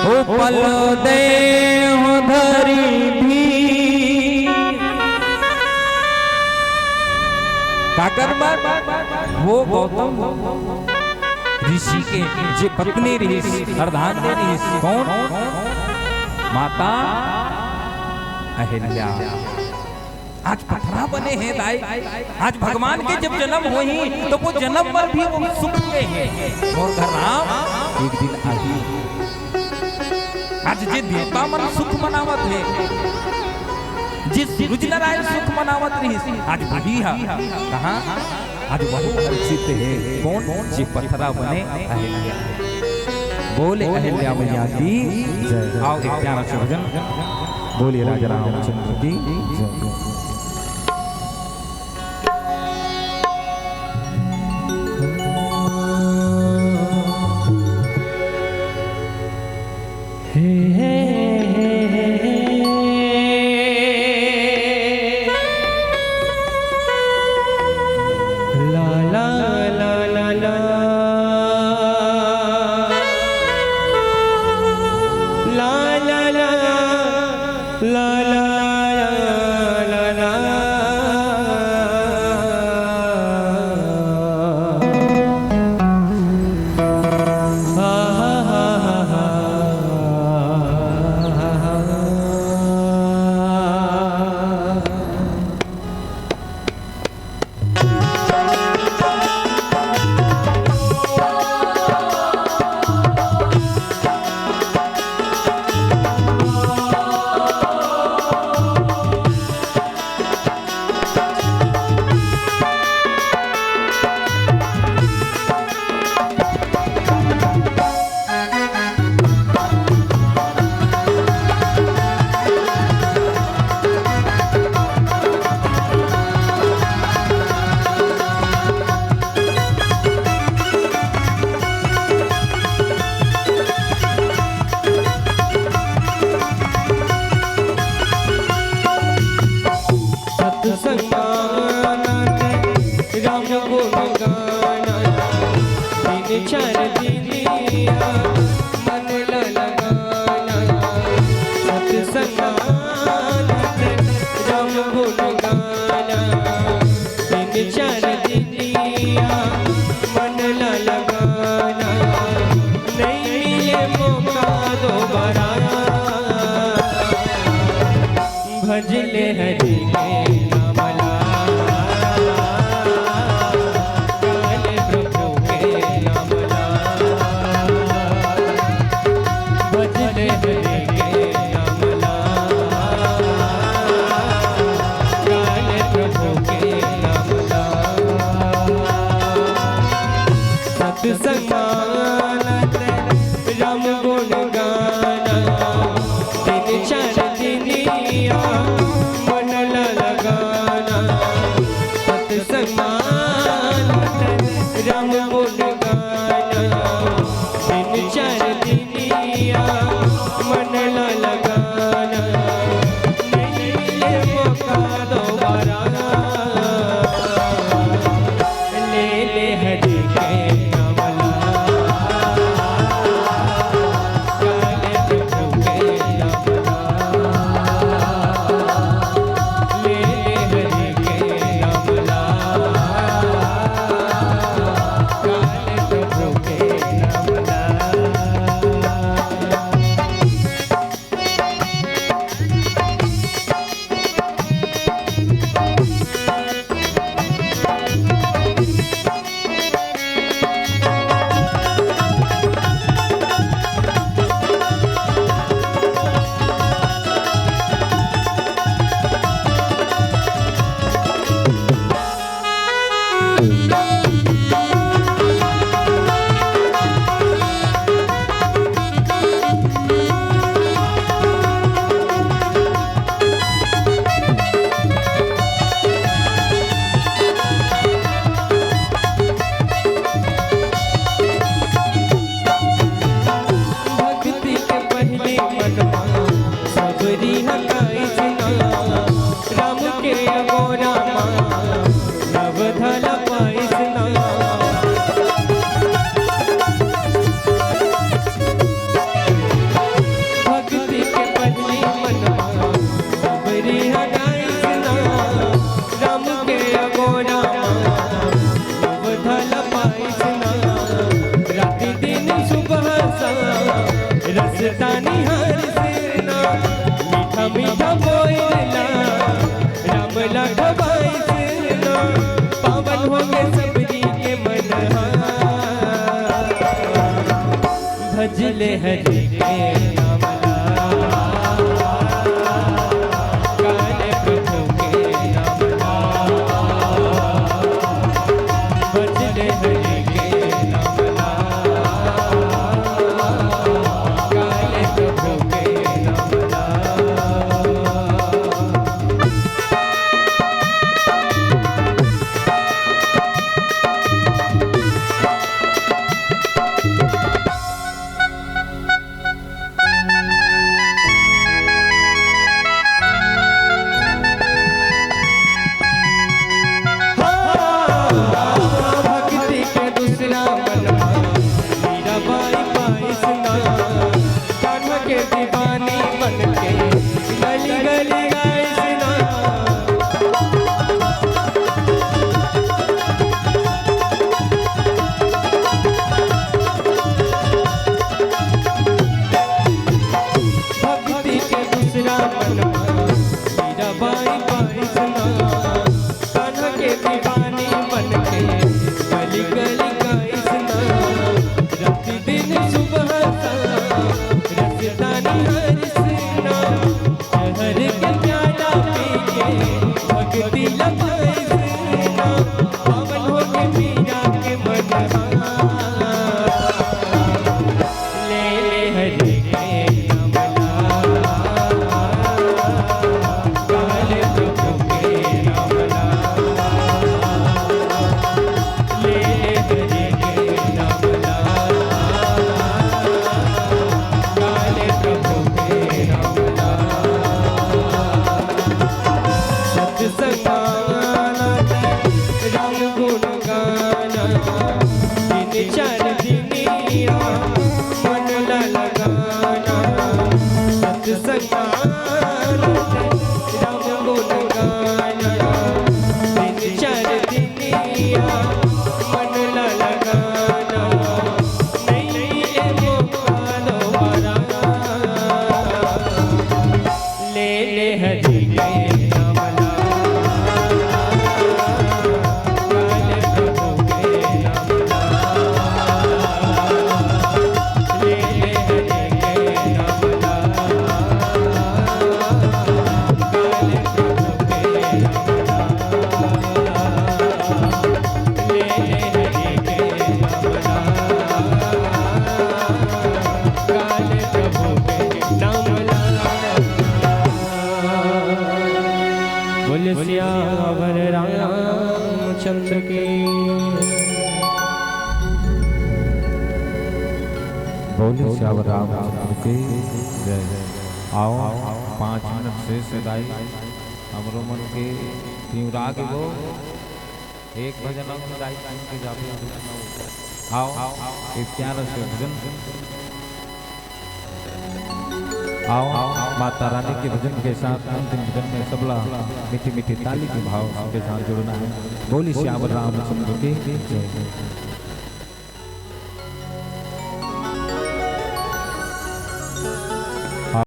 उपल देह धरी भी। काकर बर? वो गौतम ऋषि के जे पत्नी रहिस, अर्धांगिनी रहिस, कोन? माता अहिल्या। आज पथरा बने हे दाई, आज भगवान के जब जनम होही, त वो जनम बर भी वो सुख के हे। मोर घर राम एक दिन आही। आज जे देवता मन सुख मनावत हे, जे सूरज नारायण सुख मनावत रहिस, आज वही ह। कहाँ? आज वहू हर्षित हे। कोन? जे पथरा बने अहिल्या। बोले अहिल्या मैया की जय। आओ एक प्यारा सा भजन। बोलिए राजा रामचंद्र की जय। सत्संग मानत राम गुण गाना, तीन चार दिनिया मन ला लगाना। सत्संग मानत राम गुण गाना, तीन चार दिनिया मन ला लगाना। नहीं मिले मौका दोबारा, भज ले हरि के नाम ला, गा ले प्रभु के नाम ला। भज ले हरि के नाम ला, गा ले प्रभु के नाम ला। सत्संग मानत राम गुण गाना, तीन चार दिनिया मन ला लगाना। सत्संग मानत राम गुण गाना, तीन चार दिनिया मन ला लगाना। नहीं मिले मौका दोबारा, ले ले हरि के नाम ला, गा ले प्रभु के नाम ला। ले ले हरि के नाम ला, गा ले प्रभु के नाम ला। भक्ति के पहली मनमा सबरी हकाइस ना, राम के अगोरा मा नव धला पाइस ना। भक्ति के पहली मनमा सबरी हकाइस ना, राम के अगोरा मा नव धला पाइस ना। राति दिन सुबह सा रसता निहारिस ना, मीठा मीठा बोलना राम ला खवाइस ना। पावन होगे सबरी के मन हा, भज ले हरि के नाम ला, गा ले प्रभु के नाम ला। भज ले हरि के नाम ला, गा ले प्रभु के नाम ला। तीन चार दिनिया मन ला लगाना, नइ ए मौका दोबारा। ले ले हरि के नाम ला, काले प्रभु के नाम ला। ले ले हरि के नाम ला, काले प्रभु के नाम ला। ले ले हरि के नाम ला, काले प्रभु के नाम ला। बोले सियावर रामचंद्र की। बोले सियावर रामचंद्र की जय। आओ, पाँच मिनट शेष हे दाई, हमरो मन के तिवरा के वो एक भजन अउ दाई सुन के जाबो। आओ, एक प्यारा से भजन। आओ, माता रानी के भजन के साथ अंतिम भजन में सबला मीठी मीठी ताली के भाव के साथ जुड़ना है। बोली सियावर रामचंद्र की जय।